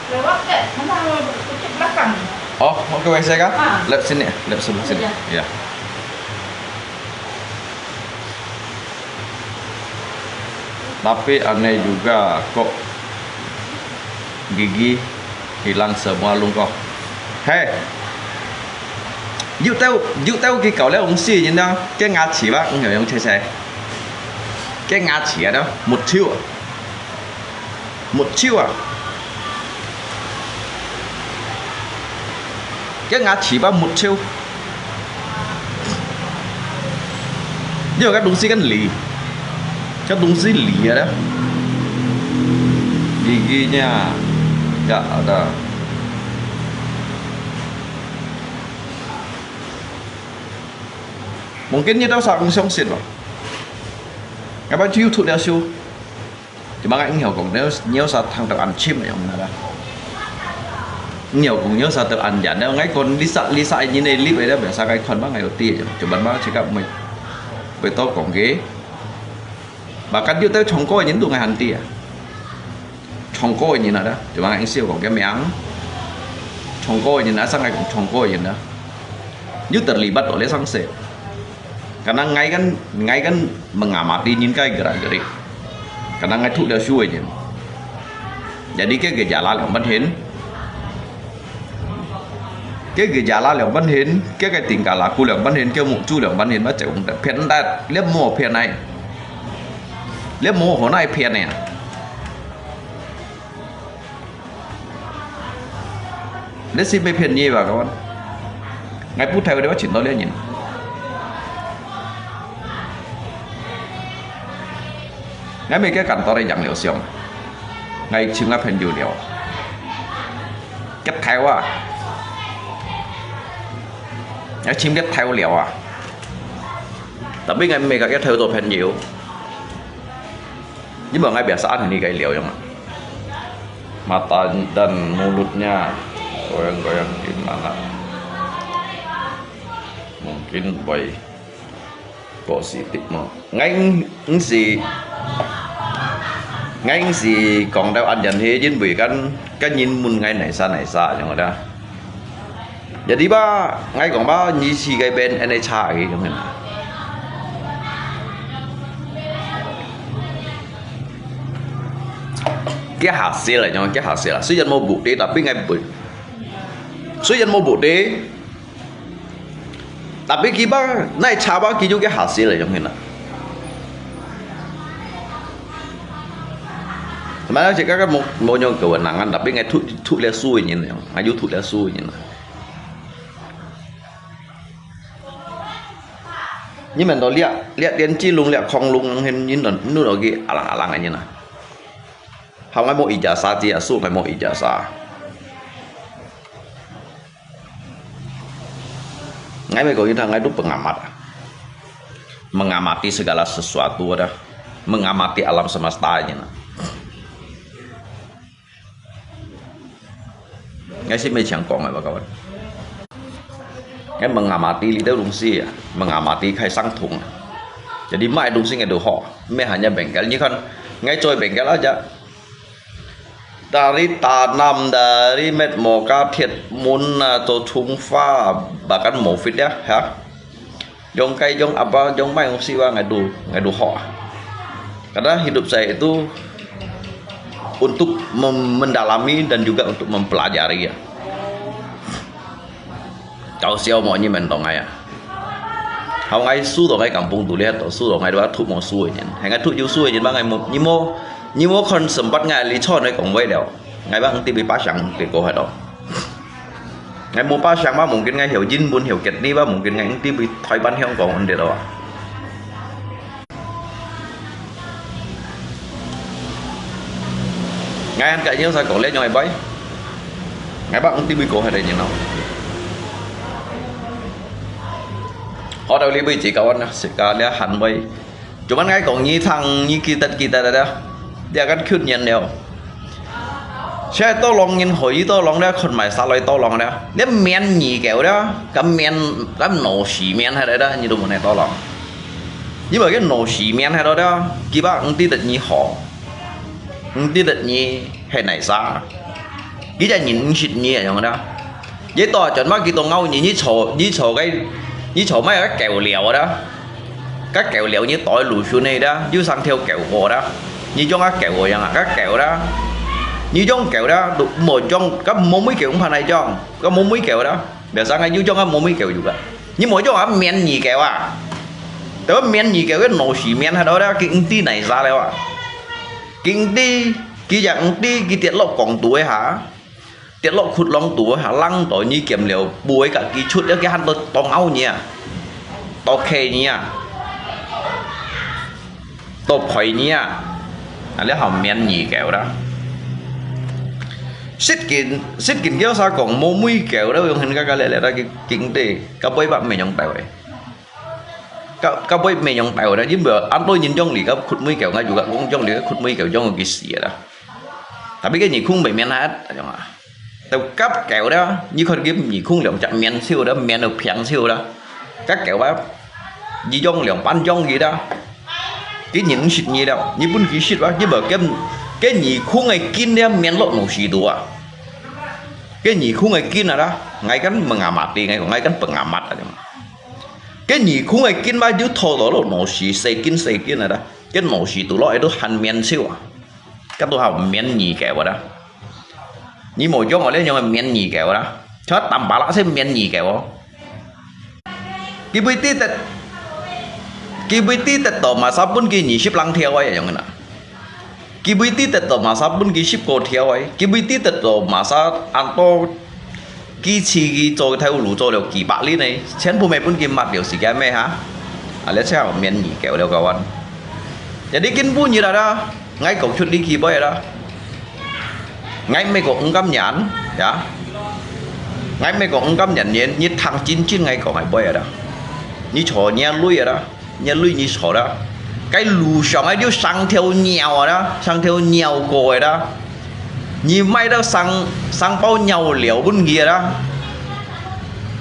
Lewat dek, mana kucing belakang? Oh, mau ke W C kah? Ah. Lep sini, lep sebelah sini. Ya. Ya. Tapi aneh juga kok gigi hilang semua lungkoh. Hei. Yuk tau, yuk tau ki kau le ung si nyin na, ke ngah chi ba, ung yong che che. Ke ngah chi a da, mut chiu. Mut chiu a. Ke ngah chi ba mut chiu. Ini kan dungsi kan li. Kan dungsi li ya dah. Giginya tak ada. Mungkin ni tau sa kong siang sit lo. Apa YouTube dia su. Cuma ngai ngau kong, nyo, nyo sa thang tau an chim yang mana dah. Ngau kong nyo sa tau an jan, ngai kon lisa, lisa ini ne lip ada biasa kai kon ba ngai oti. Cuma ba cakap mai. Betul kong ke. Bahkan dia tau chongko ini tu ngai hanti ya. Chongko ini ada. Cuma ngai siu kong ke miang. Chongko ini na sang ngai kong chongko ini na. Dia terlibat oleh sang se. Karena ngai kan, ngai kan mengamati nyin kai gerak-gerik. Karena ngai thuk dia shui nyin. Jadi ke gejala liang ban hin. Ke gejala liang ban hin, ke ke tingkah laku liang ban hin, ke mukchu liang ban hin, ma cek ung tet. Phian tet, liap mo phian nai. Liap mo ho nai phian nai. Let's see, mei phian nyi ba kawan. Ngai pu thai wa chin to lia nyin. Ngai mei ke kan to lia yang liu siang. Ngai chim ngai phian yu liu. Ke thai wa. Ngai chim ke thai liu a. Tapi ngai mei ka ke thai to phian yu. Ini ba ngai biasa an ini kai liu yang. Mata dan mulutnya goyang-goyang di mana? Mungkin boy positif mo. Ngai ng-, ng si, ngai ng si kong tau an yan he jin bui kan, kan yin mun ngai nai sa nai sa yang ada. Jadi ba, ngai kong ba, nyi si kai ben, ene cha ki kong hen. Kia hasil lah, nyong kia hasil lah. Suyan mo bukti, tapi ngai bui. Suyan mo bukti, tapi ki ba, nai cha ba ki ju kia hasil lah, nyong hen lah. Sebenarnya cik kakak mo, mo nyong kewenangan, tapi ngai tu, tu le sui nyin, nyong. Ngai ju tu le sui nyin lah. Nyi men to liak, liak Tianjilung, liak Konglung, hen nyi to, nu to ki alang-alang nyi na. Hau ngai mo ijazah ji, asu ngai mo ijazah. Ngai mei ko ita ngai tu pengamat. Mengamati segala sesuatu ada. Mengamati alam semesta nyi na. Ngai si mei chang kong ba kawan. Ngai mengamati li tau dungsi ya, mengamati kai sang thung. Jadi mai dungsi ngai tu ho, mei hanya bengkel. Nyi kan ngai choi bengkel aja. Dari tanam, dari met moka, thiet mun, to chungfa, bahkan mofit ya, ha. Jong kai, jong apa, jong mai, jong siwa ngai tu, ngai tu ho. Karena hidup saya itu untuk mem-, mendalami dan juga untuk mempelajari ya. Kau siau mo nyi men to ngai ya. Hau ngai su to ngai kampung tu lihat to su to ngai dua tu mo su nyin. Hai ngai tu ju su nyin ba ngai mo, nyi mo, nyi mo kon sempat ngai li chon ngai kong wei liao. Ngai bang ti bi pa siang ti ko hai to. Ngai mo pa siang ba mungkin ngai hiau jin bun hiau ket ni ba mungkin ngai ti bi thoi ban hiau kong on de to. Ngai an ka yeng sa kong le nyong ai bai. Ngai bak ti bi ko hai de nyin no. Ho dau li bi ji ka wan na, si ka le han bai. 做麼个講你聽，你記得記得了，這个舊年了。現在多浪人可以多浪了，看埋下來多浪了，你面你狗了，敢面敢腦屎面下來了，你都無能多浪。你把个腦屎面下來了，佢把毋知得你好，毋知得你係哪儕，佢就認識你樣了。你到轉把佢都咬你，你坐你坐个，你坐咩个狗了了。 該狗了你袋路上呢啦，有成條狗過啦，你像該狗樣啊，該狗啦，你像狗啦，無像，該無尾狗毋怕來像，該無尾狗啦，biasa ai有像該無尾狗有个，你無像啊面你狗啊，但係面你狗个腦屎面下到啦，佢毋知哪儕了啊，佢毋知，佢也毋知，佢跌落港肚个下。 跌落窟窿肚下，冷到你見了，背甲佢出，要佢喊到當拗你啊，到企你啊，到陪你啊，啊，你好面你狗啦。失敬，失敬叫啥講，無尾狗啦，用很个个咧咧，佢經濟，甲尾巴面用大位。甲甲尾面用大位啦，因為恁多人用你个窟尾狗，我就甲講用你个窟尾狗，用佢死啦。 Tapi該耳空袂面下，啊，就甲狗啦，你看佢耳空兩隻面笑啦，面都平笑啦，甲狗啊，一樣兩半樣佢啦，佢認識你了，你分佢識啊，你無跟，該耳空个筋了，面落腦屎肚啊，該耳空个筋啊啦，𠊎跟問阿媽的，𠊎講，𠊎跟問阿媽啊，該耳空个筋嘛，就拖到落腦屎，細筋細筋啊啦，該腦屎肚落，都還面笑啊。 該都好面你狗啦。你無像𠊎這樣个面你狗啦，像打巴拉先面你狗哦。佢會知得，佢會知得到麼儕分佢二十零條个樣个啦。佢會知得到麼儕分佢十個條个，佢會知得到麼儕恁多 佢自己做頭路做了幾百年呢，全部乜分佢抹掉時間咩哈？啊，這下面你狗了个完。Jadi今晡日啦，𠊎講出呢句話啦。𠊎毋係講毋甘願，呀。𠊎毋係講毋甘願，你，你聽真真𠊎講个話啦。你坐你个鐳啦。 你鐳你坐啦，該路上个有成條貓啊啦，成條貓過个啦，你買到成，成包貓料分佢啦，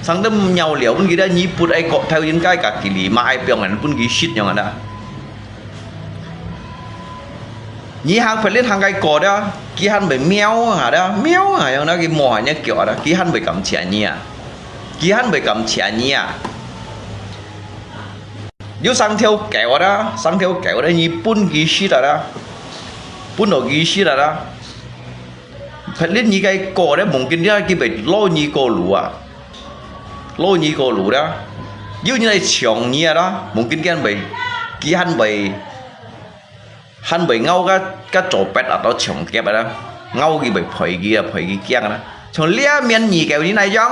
成兜貓料分佢啦，你不愛過頭應該家己哩，買放人分佢食樣啊啦。你行別人行該過啦，佢還會喵啊啦，喵啊，樣那個摸下你腳啊啦，佢還會感謝你啊，佢還會感謝你啊。 有成條狗啦，成條狗咧，你分佢食啦，分到佢食啦。別人你个狗咧，mungkin佢會摎你過路啊，摎你過路啦。有人來搶你啊啦，mungkin佢還會，佢還會，還會咬个，个左邊啊，到搶劫啊啦，咬佢會賠佢啊，賠佢驚啊啦。像這面你狗你哪樣？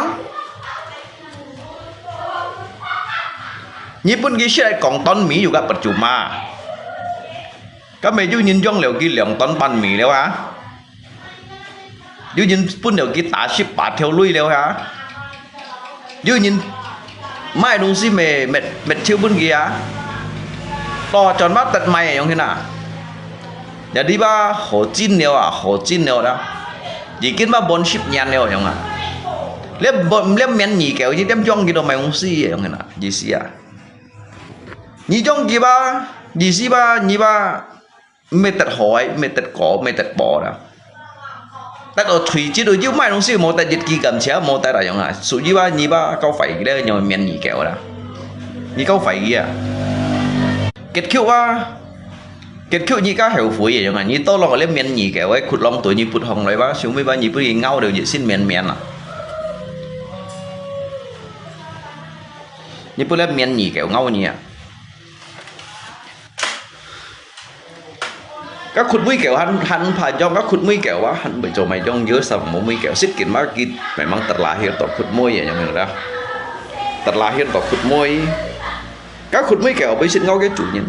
你分佢食來講當面又个percuma。該乜有人用了佢兩擔半米了啊？有人分了佢打十八條鐳了啊？有人買東西乜，乜，乜就分佢啊？到轉把得買樣去哪？Jadi吧，好進了啊，好進了啦。已經吧，半十年了樣啊。連半，連面你狗，一點鐘佢都買東西樣啊，意思啊。你種佢吧，意思吧，你吧，毋係得好个，毋係得高，毋係得薄啦。得到退職了，又買東西無得，一支甘蔗無得啦樣啊。所以吧，你吧，搞壞佢咧，樣面你狗啦。你搞壞佢啊。結局啊， 結局你較後悔个樣啊！你到落來面你个，我窟窿對你不紅來吧，想尾吧，你不會咬到一身綿綿啊！你不來面你个，咬你啊！該窟尾狗還，還怕樣，該窟尾狗啊，還會做麼樣，有啥無尾狗，識緊嘛，佢memang terlahir到窟尾个樣啦，terlahir到窟尾。 該窟尾狗會識咬个主人。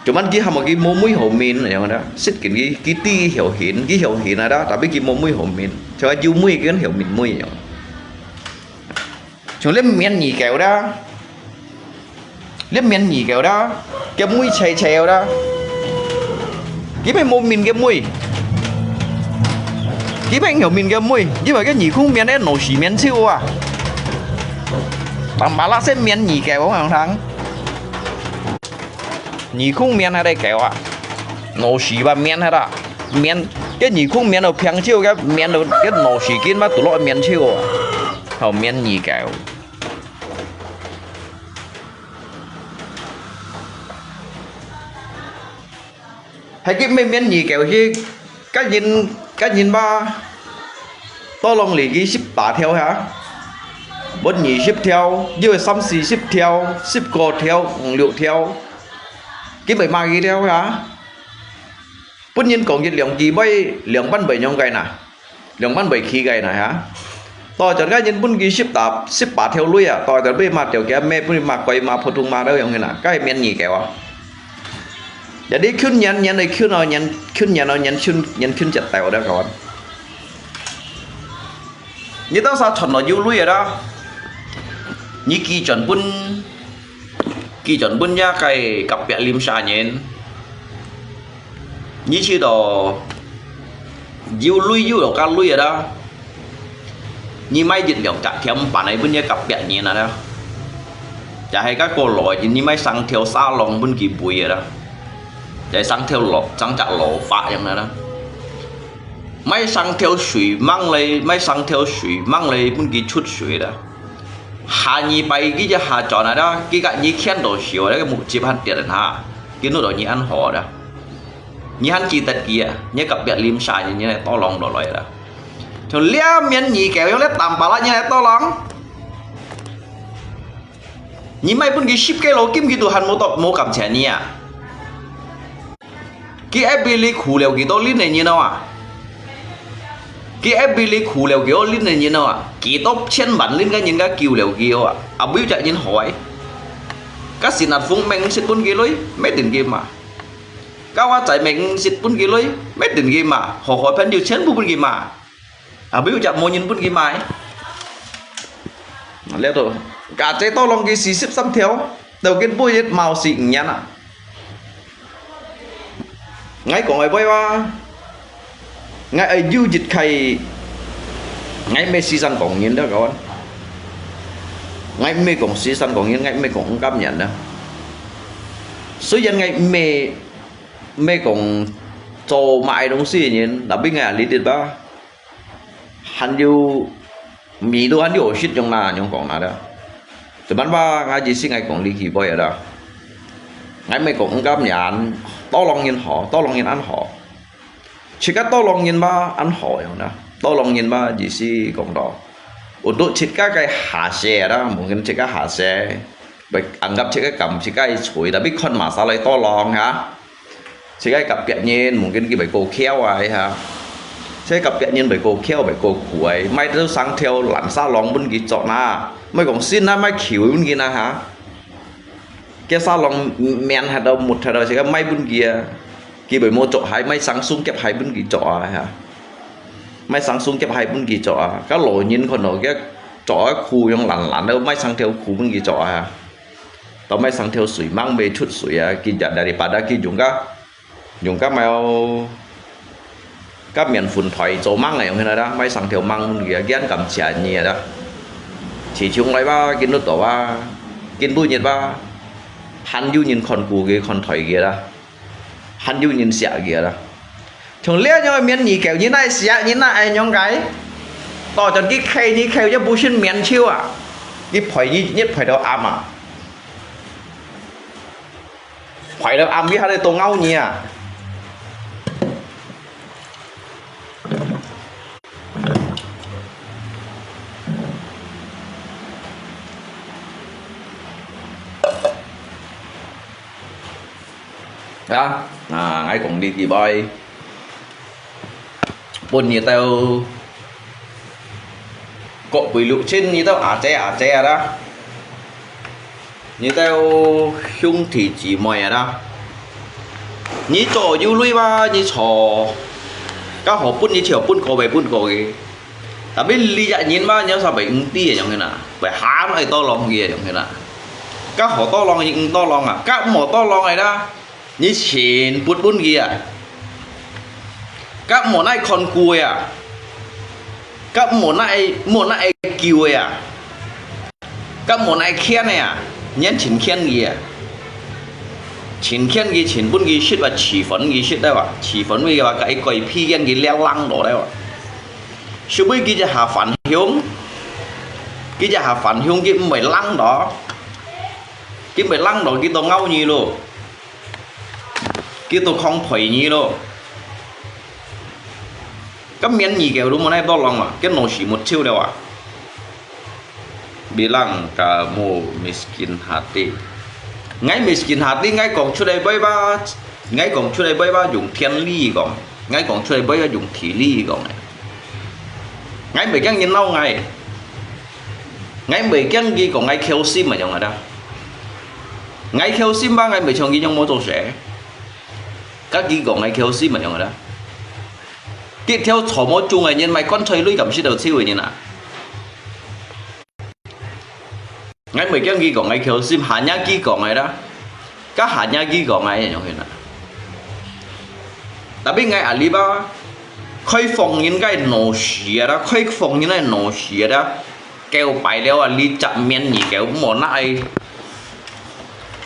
Cuman佢還無佢無尾好面樣啦，識緊佢，佢知佢曉形，佢曉形啊啦，tapi佢無尾好面，像有尾跟曉面尾樣。像這面你狗啦，這面耳狗啦，該尾青青个啦，佢乜無面个尾，佢乜有面个尾，因為該耳空面个腦屎面臭啊，當巴拉色面耳狗樣樣。 耳空面還得狗啊，腦屎吧面還得，面，該耳空面都平手，該面都，該腦屎筋吧，都落面手啊，好面耳狗。還佢乜面耳狗去，該人，該人吧，多浪里佢十八條哈，分二十條，又三四十條，十個條，五六條。 佢會罵佢條哈。分人講一兩句，會兩萬會仰个哪，兩萬會起个哪哈。到陣間人分佢十八，十八條鐳啊，到陣間罵條佢咩，分佢罵鬼罵普通罵到樣个哪，該係面耳狗啊。Jadi，近年，年來近哦，年，近年哦，年近，年近一代哦，該個。你到時傳落有鐳个啦，你寄轉分 寄轉分這个隔壁鄰舍人，你試著有鐳有落加鐳个啦，你買一兩隻添，分來分這隔壁人啊啦，也係該過來，你買生條沙朗分佢肥个啦，也係生條蘿，生隻蘿蔔樣个啦，買生條水芒來，買生條水芒來分佢出水啦。 下二擺佢就下轉來啦，佢甲你牽到手，該个目汁還跌哈，佢弄到你恁好啦。你還記得佢啊？你隔壁鄰舍人，你來倒浪落來啦。像這面耳狗樣，這淡薄啦，你來倒浪。你買分佢十个羅金，佢都還無到，無感謝你啊！ 佢FB裡苦了幾多恁个人哦啊？佢FB裡苦了幾多恁个人哦啊？幾多千萬恁个人家救了佢哦啊？啊，無一隻人好哎。該新亞風明識分佢鐳，乜定佢罵。該華仔明識分佢鐳，乜定佢罵。好好朋友全部分佢罵。 啊，無一隻無人分佢買。這度，家姐倒浪佢四十三條，到今晡日無四五年啊。𠊎講个話，𠊎愛有一個，𠊎毋係時常講人了，各位。𠊎毋係講時常講人，𠊎毋係講毋甘願了。雖然𠊎毋係，毋係講做麼个東西个人，tapi𠊎也理解吧。 還有味道還有好食樣啦，仰講啦，對。Cuman話，𠊎意思𠊎講你去背啦。𠊎毋係講毋甘願，倒浪人好，倒浪人恁好。自家倒浪人嘛，恁好樣啦。倒浪人嘛，意思講到，untuk自家个下世啦，mungkin自家下世，會anggap自家感自家个罪，tapi看masa來倒浪哈。 自家隔壁人，mungkin佢會過巧啊，哈。自家隔壁人會過巧，會過苦啊，買到生條爛沙榔分佢著啊，莫講新啊，買舊分佢啊，哈。該沙榔面下到，木下到，自家買分佢啊，佢會無著鞋，買生松夾鞋分佢著啊，哈。買生松夾鞋分佢著啊，該老人看到佢著个褲樣爛爛，買生條褲分佢著啊，哈。 到買生條水，吂會出水啊，佢就daripada佢用个，用个mau，个面粉袋做吂个樣个啦，買生條吂佢啊，佢恁感謝你啊啦。自從來吧，見得到啊，見晡日吧，還有人看顧佢，看待佢啦。 還有人惜佢啦。像這樣个面，你叫人來惜，人來愛仰个？到陣佢徛，你徛，又毋識面笑啊！佢陪你，你陪到暗啊！陪到暗，佢還在度咬你啊！ 啊，啊，𠊎講你幾擺，分你兜各位鄉親，你兜阿姐阿姐啊啦，你兜兄弟姊妹啊啦，你做有鐳嘛，你做，較好分你就分個位分個个。 Tapi liak nyin ma nyo sampai enti yang kena. Pai han ai tolong dia yang kena. 該好多浪，你毋多浪啊，該無多浪个啦，你全部分佢啊，該無哪看顧个啊，該無哪無哪救个啊，該無哪牽个啊，你全牽佢啊，全牽佢，全分佢食啊，處分佢食了啊，處分佢个話，該一個屁眼佢了冷落了啊。 所以佢就下反向，佢就下反向，佢毋會冷到，佢毋會冷到，佢都咬你咯，佢都囥陪你咯。該面你个都無哪多浪啊，該腦屎沒抽了啊！ Bilang kamu miskin hati. Ngai miskin hati, ngai講出來白話，ngai講出來白話用天理講，ngai講出來白話用地理講个。Ngai毋會驚人鬧ngai，ngai毋會驚佢講ngai剾心啊樣个啦。Ngai剾心吧，ngai毋會像佢樣無做事。該佢講ngai剾心啊樣个啦。佢條草帽種个人，買棺材鐳敢識到手个人啊？ 𠊎毋會驚佢講，𠊎剾心，hanya佢講个啦，該hanya佢講个樣形啦。Tapi𠊎阿里巴開放人个腦屎啊啦，開放人个腦屎啊啦，狗擺了啊，你隻面你狗，莫拿來，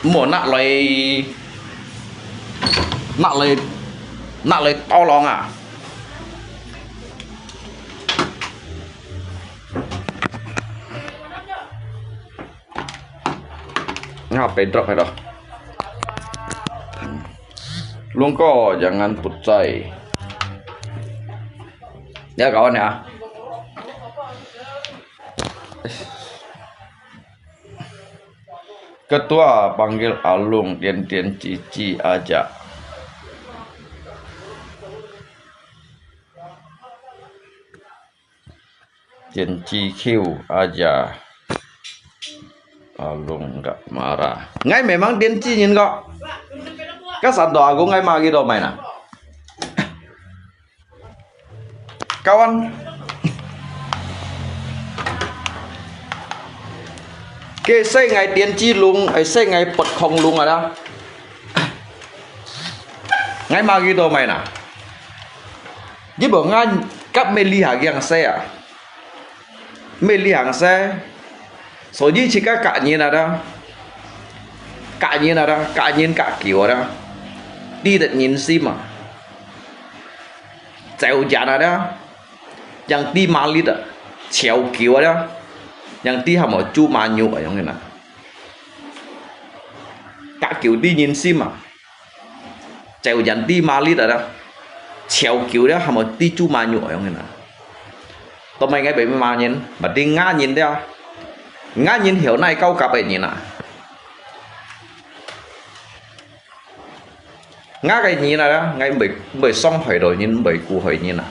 莫拿來，拿來，拿來刀郎啊！ Ngapa drop itu? Lungko jangan pucai. Ya kawan ya. Ketua panggil Alung, Tian-Tian, Cici aja. Tian-Ci kêu aja. Alung nggak marah. Ngai memang Tian-Ci nyin kok. Ka santo aku ngai magi do main ah. Kawan. Kê sai ngai Tian-Ci lung, ai sai ngai Pet Khong lung ada. Ngai magi do main ah. Ji bo ngan kap mê li ha giang xe à. Mê li hàng xe. Số ji chỉ có cả nhìn à đó. Cả nhìn à đó, cả nhìn cả kiểu à đó. Đi được nhìn sim à. Chéo chán à đó. Yang đi mà lít à. Chéo kiểu à đó. Yang đi hàm ở chú mà nhụ à, giống như là. Cả kiểu đi nhìn sim à. Chéo chán đi mà lít à đó. Chéo kiểu đó hàm ở đi chú mà nhụ à, giống như là. Tụi mày ngay bảy mươi mà nhìn, mà đi ngã nhìn đó. Ngã nhìn hiểu này câu cặp ấy nhìn à. Ngã cái nhìn à đó, ngay bảy, bảy song hỏi rồi nhìn, bảy cú hỏi nhìn à.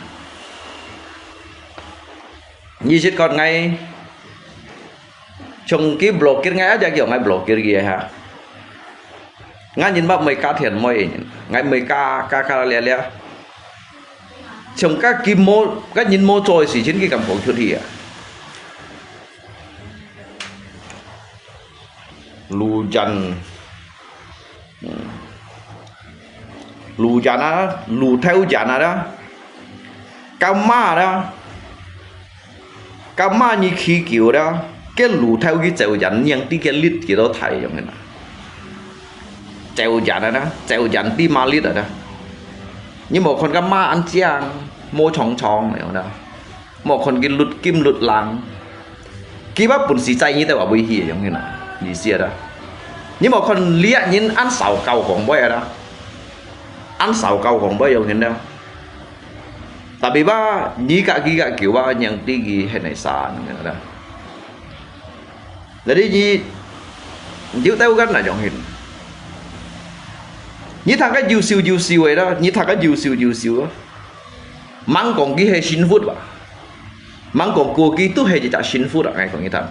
Như chết con ngay, chúng cái blockade ngay á, giờ kiểu ngay blockade kìa hả. Ngã nhìn bác mày cá thiện mày nhìn, ngay mày cá, cá, cá lia lia. Chúng các kim mô, các nhìn mô trôi xỉ chiến cái cảm phổ chút đi à. Lù dần. Lù dần à, lù theo dần à đó. Cà ma đó. Cà ma như khi kiểu đó. Cái lù theo cái chéo dần nhưng tí cái lít kiểu đó thay giống như là. Chéo dần à đó. Chéo dần tí ma lít à đó. Nhưng mà con cà ma ăn chiang, mô chong chong này đó. Một con cái luật kim luật làng. Kì bác bún xì chay như thế bảo bùi hì giống như là. Như xưa đó. Nhưng mà con liệt nhìn ăn xào cầu còn bói đó. Ăn xào cầu còn bói giống như đó. Tại vì bác, như cả kì cả kiểu bác, nhang tí kì hay này xa như thế đó. Là đi như, như tao gắn là giống như. Như thằng cái diu siu diu siu ấy đó, như thằng cái diu siu diu siu đó. Mắng còn kì hay sinh phút bác. Mắng còn cua ký túc hay chỉ trả sinh phút à, ngay còn như thế.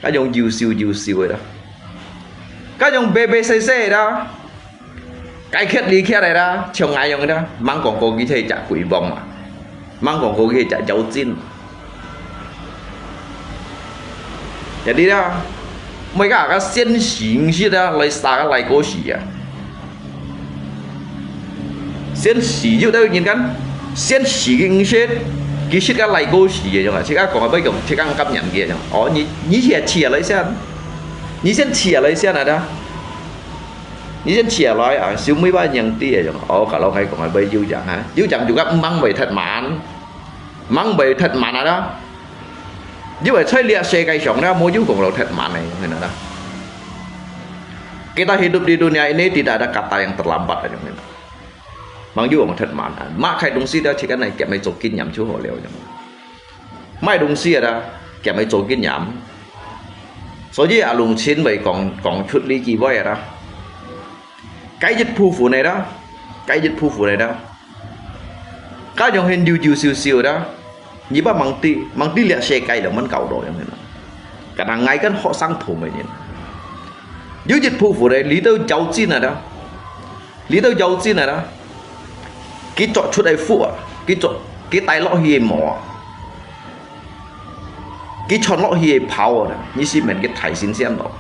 Cái dòng diu siu diu siu ấy đó. Cái dòng bê bê xê xê đó. Cái khét lý khét này đó, chiều ngày dòng đó. Mắng còn cua ký hay trả quỷ vòng mà. Mắng còn cua ký hay trả dấu chín. Jadi đó. 毋係个，个先死毋識啊，來殺个來過死啊。先死有得人講，先死个毋識，佢識个來過死个樣啊。自家講个毋講，自家毋甘願个樣。哦，你你先起來先，你先起來先啊，你先起來啊，小妹把人知个樣。哦，kalau𠊎講个毋有樣哈，有樣就个毋會忒慢，毋會忒慢啊啦。 因為在這世界上咧，無有講到忒慢个，你知道啦。Kita hidup di dunia ini tidak ada kata yang terlambat，你知道。無有講忒慢啊，麼个東西都自家來兼來做經驗就好了，你知道。麼个東西啊，兼來做經驗。所以阿龍親會講講出這句話啊。 該一部分个啦，該一部分个啦。該樣很幼幼小小个啦，你毋吂知，吂知這世界兩萬九多樣个啦。可能𠊎跟學生同个人，有一部分个，你都要緊个啦，你都要緊个啦。佢做出个福啊，佢做，佢帶落去个魔啊， 佢傳落去个power呢，你係免佢大神仙咯。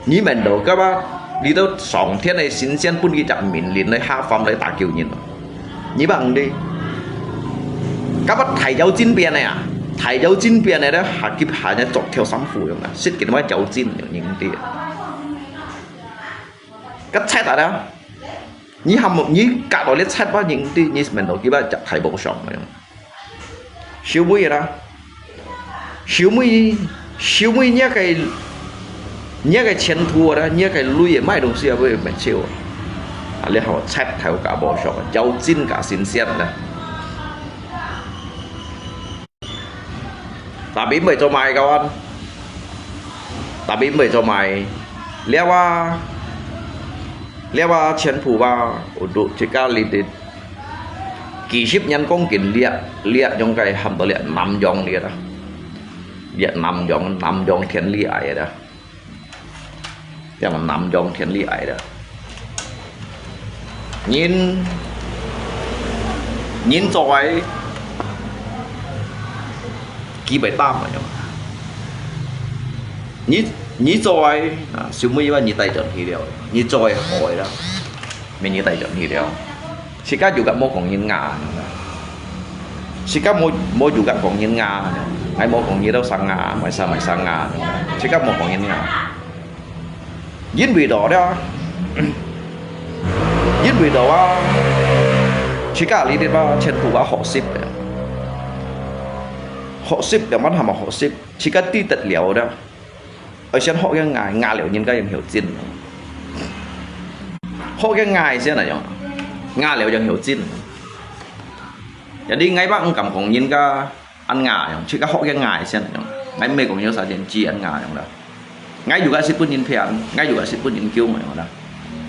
你免到該把，你到上天个神仙分佢隻命令來下凡來打救人咯。你毋知，該把大妖精變个啊，大妖精變个咧，下級下呢做跳三夫用啊，識佢麼妖精用，你毋知啊。該賊啊，你還無，你隔到你賊把人知，你免到佢把隻大無上个用。 小妹啦，小妹，小妹，你个，你个前途啦，你个鐳个，麼个東西也會變少啊。啊，你好，賊頭甲無上，妖精甲神仙啦。Tapi毋會做麼个个啊，tapi毋會做麼个。了啊，了啊，全部啊，untuk自家裡底 幾十年講緊這，這種个喊到這南洋這啦，這南洋，南洋天理癌啦，這南洋天理癌啦。人，人做个，佢會擔个。你，你做个，啊，小妹話你帶轉去了，你做个好个啦，免你帶轉去了。 自家有甲無講人牙，自家無，無有甲講人牙，𠊎無講你兜生牙，買生買生牙，自家無講人牙。因為到了，因為到啊，自家裡底吧，全部啊學習个，學習个，慢慢學習，自家知得了了。 愛先學个牙，牙了人家正曉真。學个牙先來用，牙了正曉真。Jadi𠊎吧毋敢講人家恁牙用，自家學个牙先來用。𠊎毋係講有啥人知恁牙用啦。𠊎有个識分人騙，𠊎有个識分人救个用啦。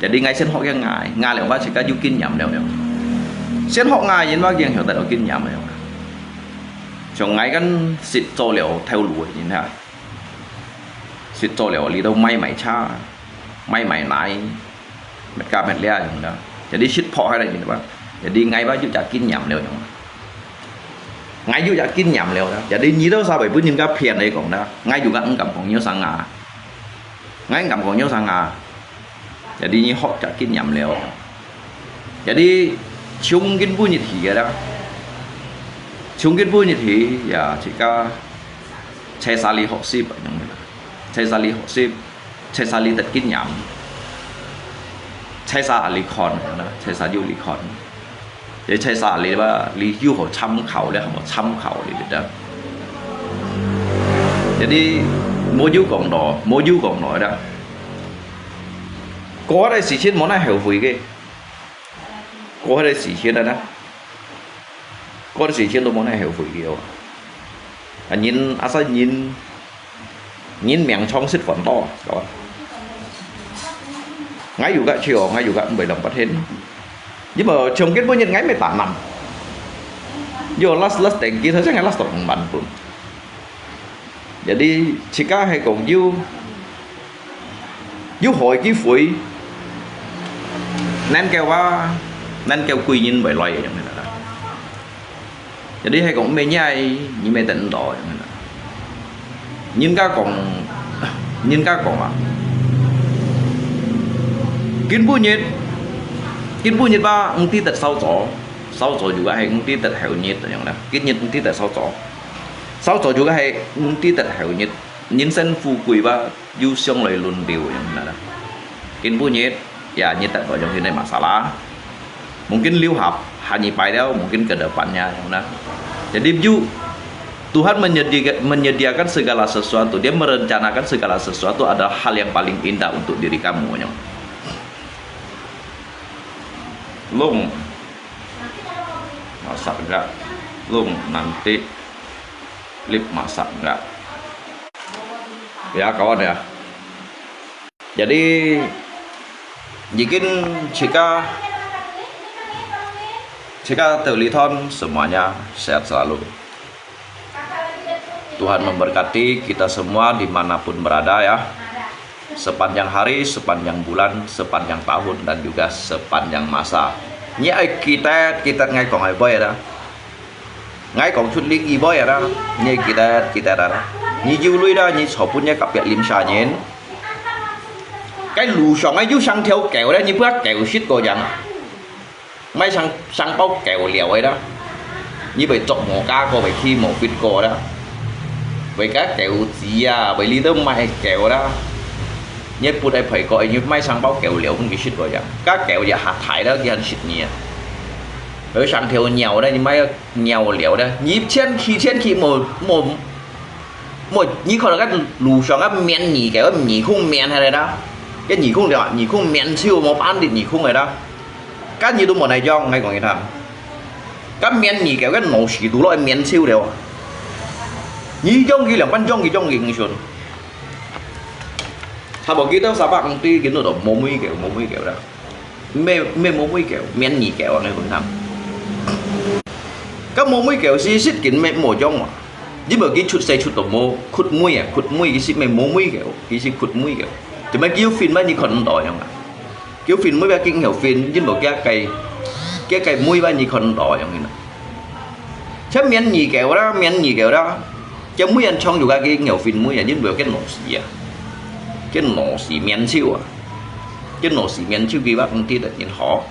Jadi𠊎先學个牙，牙了吧自家有經驗了用。先學牙人吧正曉得有經驗个用。像𠊎跟識做了頭路个人哈。 識做了，你兜買買茶，買買奶，買咖買這樣啦。Jadi識破開來，你知吧？Jadi𠊎吧有隻經驗了樣。𠊎有隻經驗了啦。Jadi你兜啥會分人家騙來講啦？𠊎有个毋敢講有生牙，𠊎毋敢講有生牙。Jadi你學隻經驗了。Jadi從今晡日起个啦，從今晡日起呀，自家 齊儕來學習，恁樣个啦。齊儕來學習，齊儕來得經驗，齊儕來看，啦，齊儕有來看。這齊儕來吧，你有好參考咧，好無參考咧，對不對？Jadi，無有講到，無有講到啦。過个事情無愛後悔个，過个事情啦，過个事情都無愛後悔个哦。啊，人，asal人 人命長食飯多，kawan。𠊎有个去哦，𠊎有个毋會諗不停。因為從今晡日𠊎毋係打南。Yo last last tengki，頭先𠊎last到五萬分。Jadi自家係講有，有好个機會，能夠啊，能夠貴人會來个樣个啦。 Jadi係講毋係你，你毋係等到。人家講，人家講啊，今晡日，今晡日吧，毋知得韶早，韶早又係毋知得後日恁樣啦。今日毋知得韶早，韶早又係毋知得後日。人生富貴吧，又相來輪流恁樣啦。今晡日，ya，你得到樣个masalah，mungkin liu hap，下禮拜了，mungkin ke depannya，恁樣啦。Jadi，you，Tuhan menyediakan, menyediakan segala sesuatu, Dia merencanakan segala sesuatu adalah hal yang paling indah untuk diri kamu, 恁樣。Long, masak enggak? Long, nanti Lip masak enggak? Ya, kawan ya. Jadi, bikin jika, jika terliton semuanya sehat selalu. Tuhan memberkati kita semua dimanapun berada ya. Sepanjang hari, sepanjang bulan, sepanjang tahun, dan juga sepanjang masa. Nyi ai kitet, kitet ngai kong ai boy da. Ngai kong chut lik i boy da. Nyi kitet, kitet da. Nyi jiu lui da, nyi chopun nyi kapiat lim sha nyin. Kai lu shong ai yu shang thiau keu da, nyi bua keu shit ko yang. Mai sang, sang pau kèo liao ai da. Nyi bai chok mò ka ko, bai khi mò fit ko da. Bai ka kèo zi a, bai li tơ mai kèo da. Nyi put ai phai ko, nyi mai sang pau kèo liao, hong ki shit ko ya. Ka kèo ya ha thai da, ki han shit nyi a. Bai sang thiau ngiao da, nyi mai ngiao liao da. Nyi chien khi, chien khi mò, mò 無，你看到該路上个面耳个，个耳空面下來啦，个耳空了，耳空面手無半滴耳空个啦，該你都無奈用，𠊎講你聽。該面耳个，个腦屎都落面手了。你用佢兩半，用佢用佢毋順。差不多幾多三百五對，見到都無味个，無味个啦。 咩，咩無味个，面耳个，𠊎講你聽。該無味个係實緊咩無用啊。因為佢出世出到無，屈尾啊，屈尾佢係咩無味个，佢係屈尾个。做咩佢有fin乜你看毋到樣啊？佢有fin尾乜佢有fin，因為佢个，佢个尾乜你看毋到樣啊。 像面耳个啦，面耳个啦，佢每人唱有个佢牛fin每人，因為佢腦屎啊，佢腦屎面手啊，佢腦屎面手佢話毋知得人好，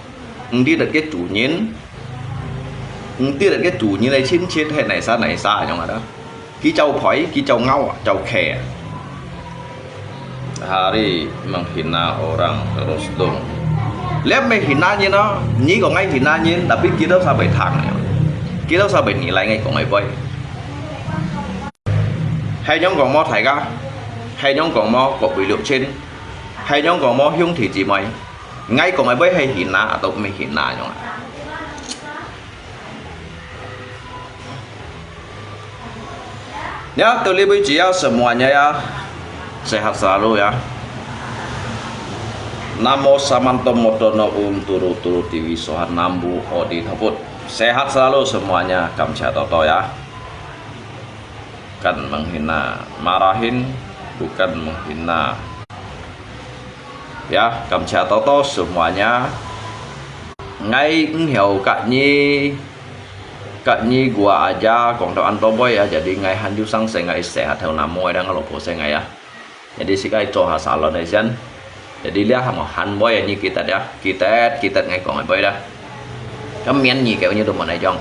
毋知得佢主人，毋知得佢主人个親戚係哪儕哪儕樣啊啦。 佢就陪，佢就咬啊，就騎啊。Hari menghina orang terus dong. Lihat menghina人咯，你講愛hina人，tapi佢兜sabai聽啊，佢兜sabai nilai𠊎講个話。係樣講無大家，係樣講無各位六親，係樣講無兄弟姊妹，𠊎講个話係hina atau毋係hina樣啊？ Ya, terlebih dia semuanya ya. Sehat selalu ya. Namo samanto modono um turu turu tiwi sohan nambu odi thaput. Sehat selalu semuanya, kamsia toto ya. Bukan menghina, marahin, bukan menghina. Ya, kamsia toto semuanya. Ngai nghiau kat nyi 甲你个阿姐講到恁多話啊，jadi𠊎還有生細，𠊎細下頭那妹啦，𠊎老婆細𠊎啊。Jadi si𠊎做下salon个先。Jadi這下無喊話啊，你記得呀，記得，記得𠊎講个話啦。該面耳个你都無來用。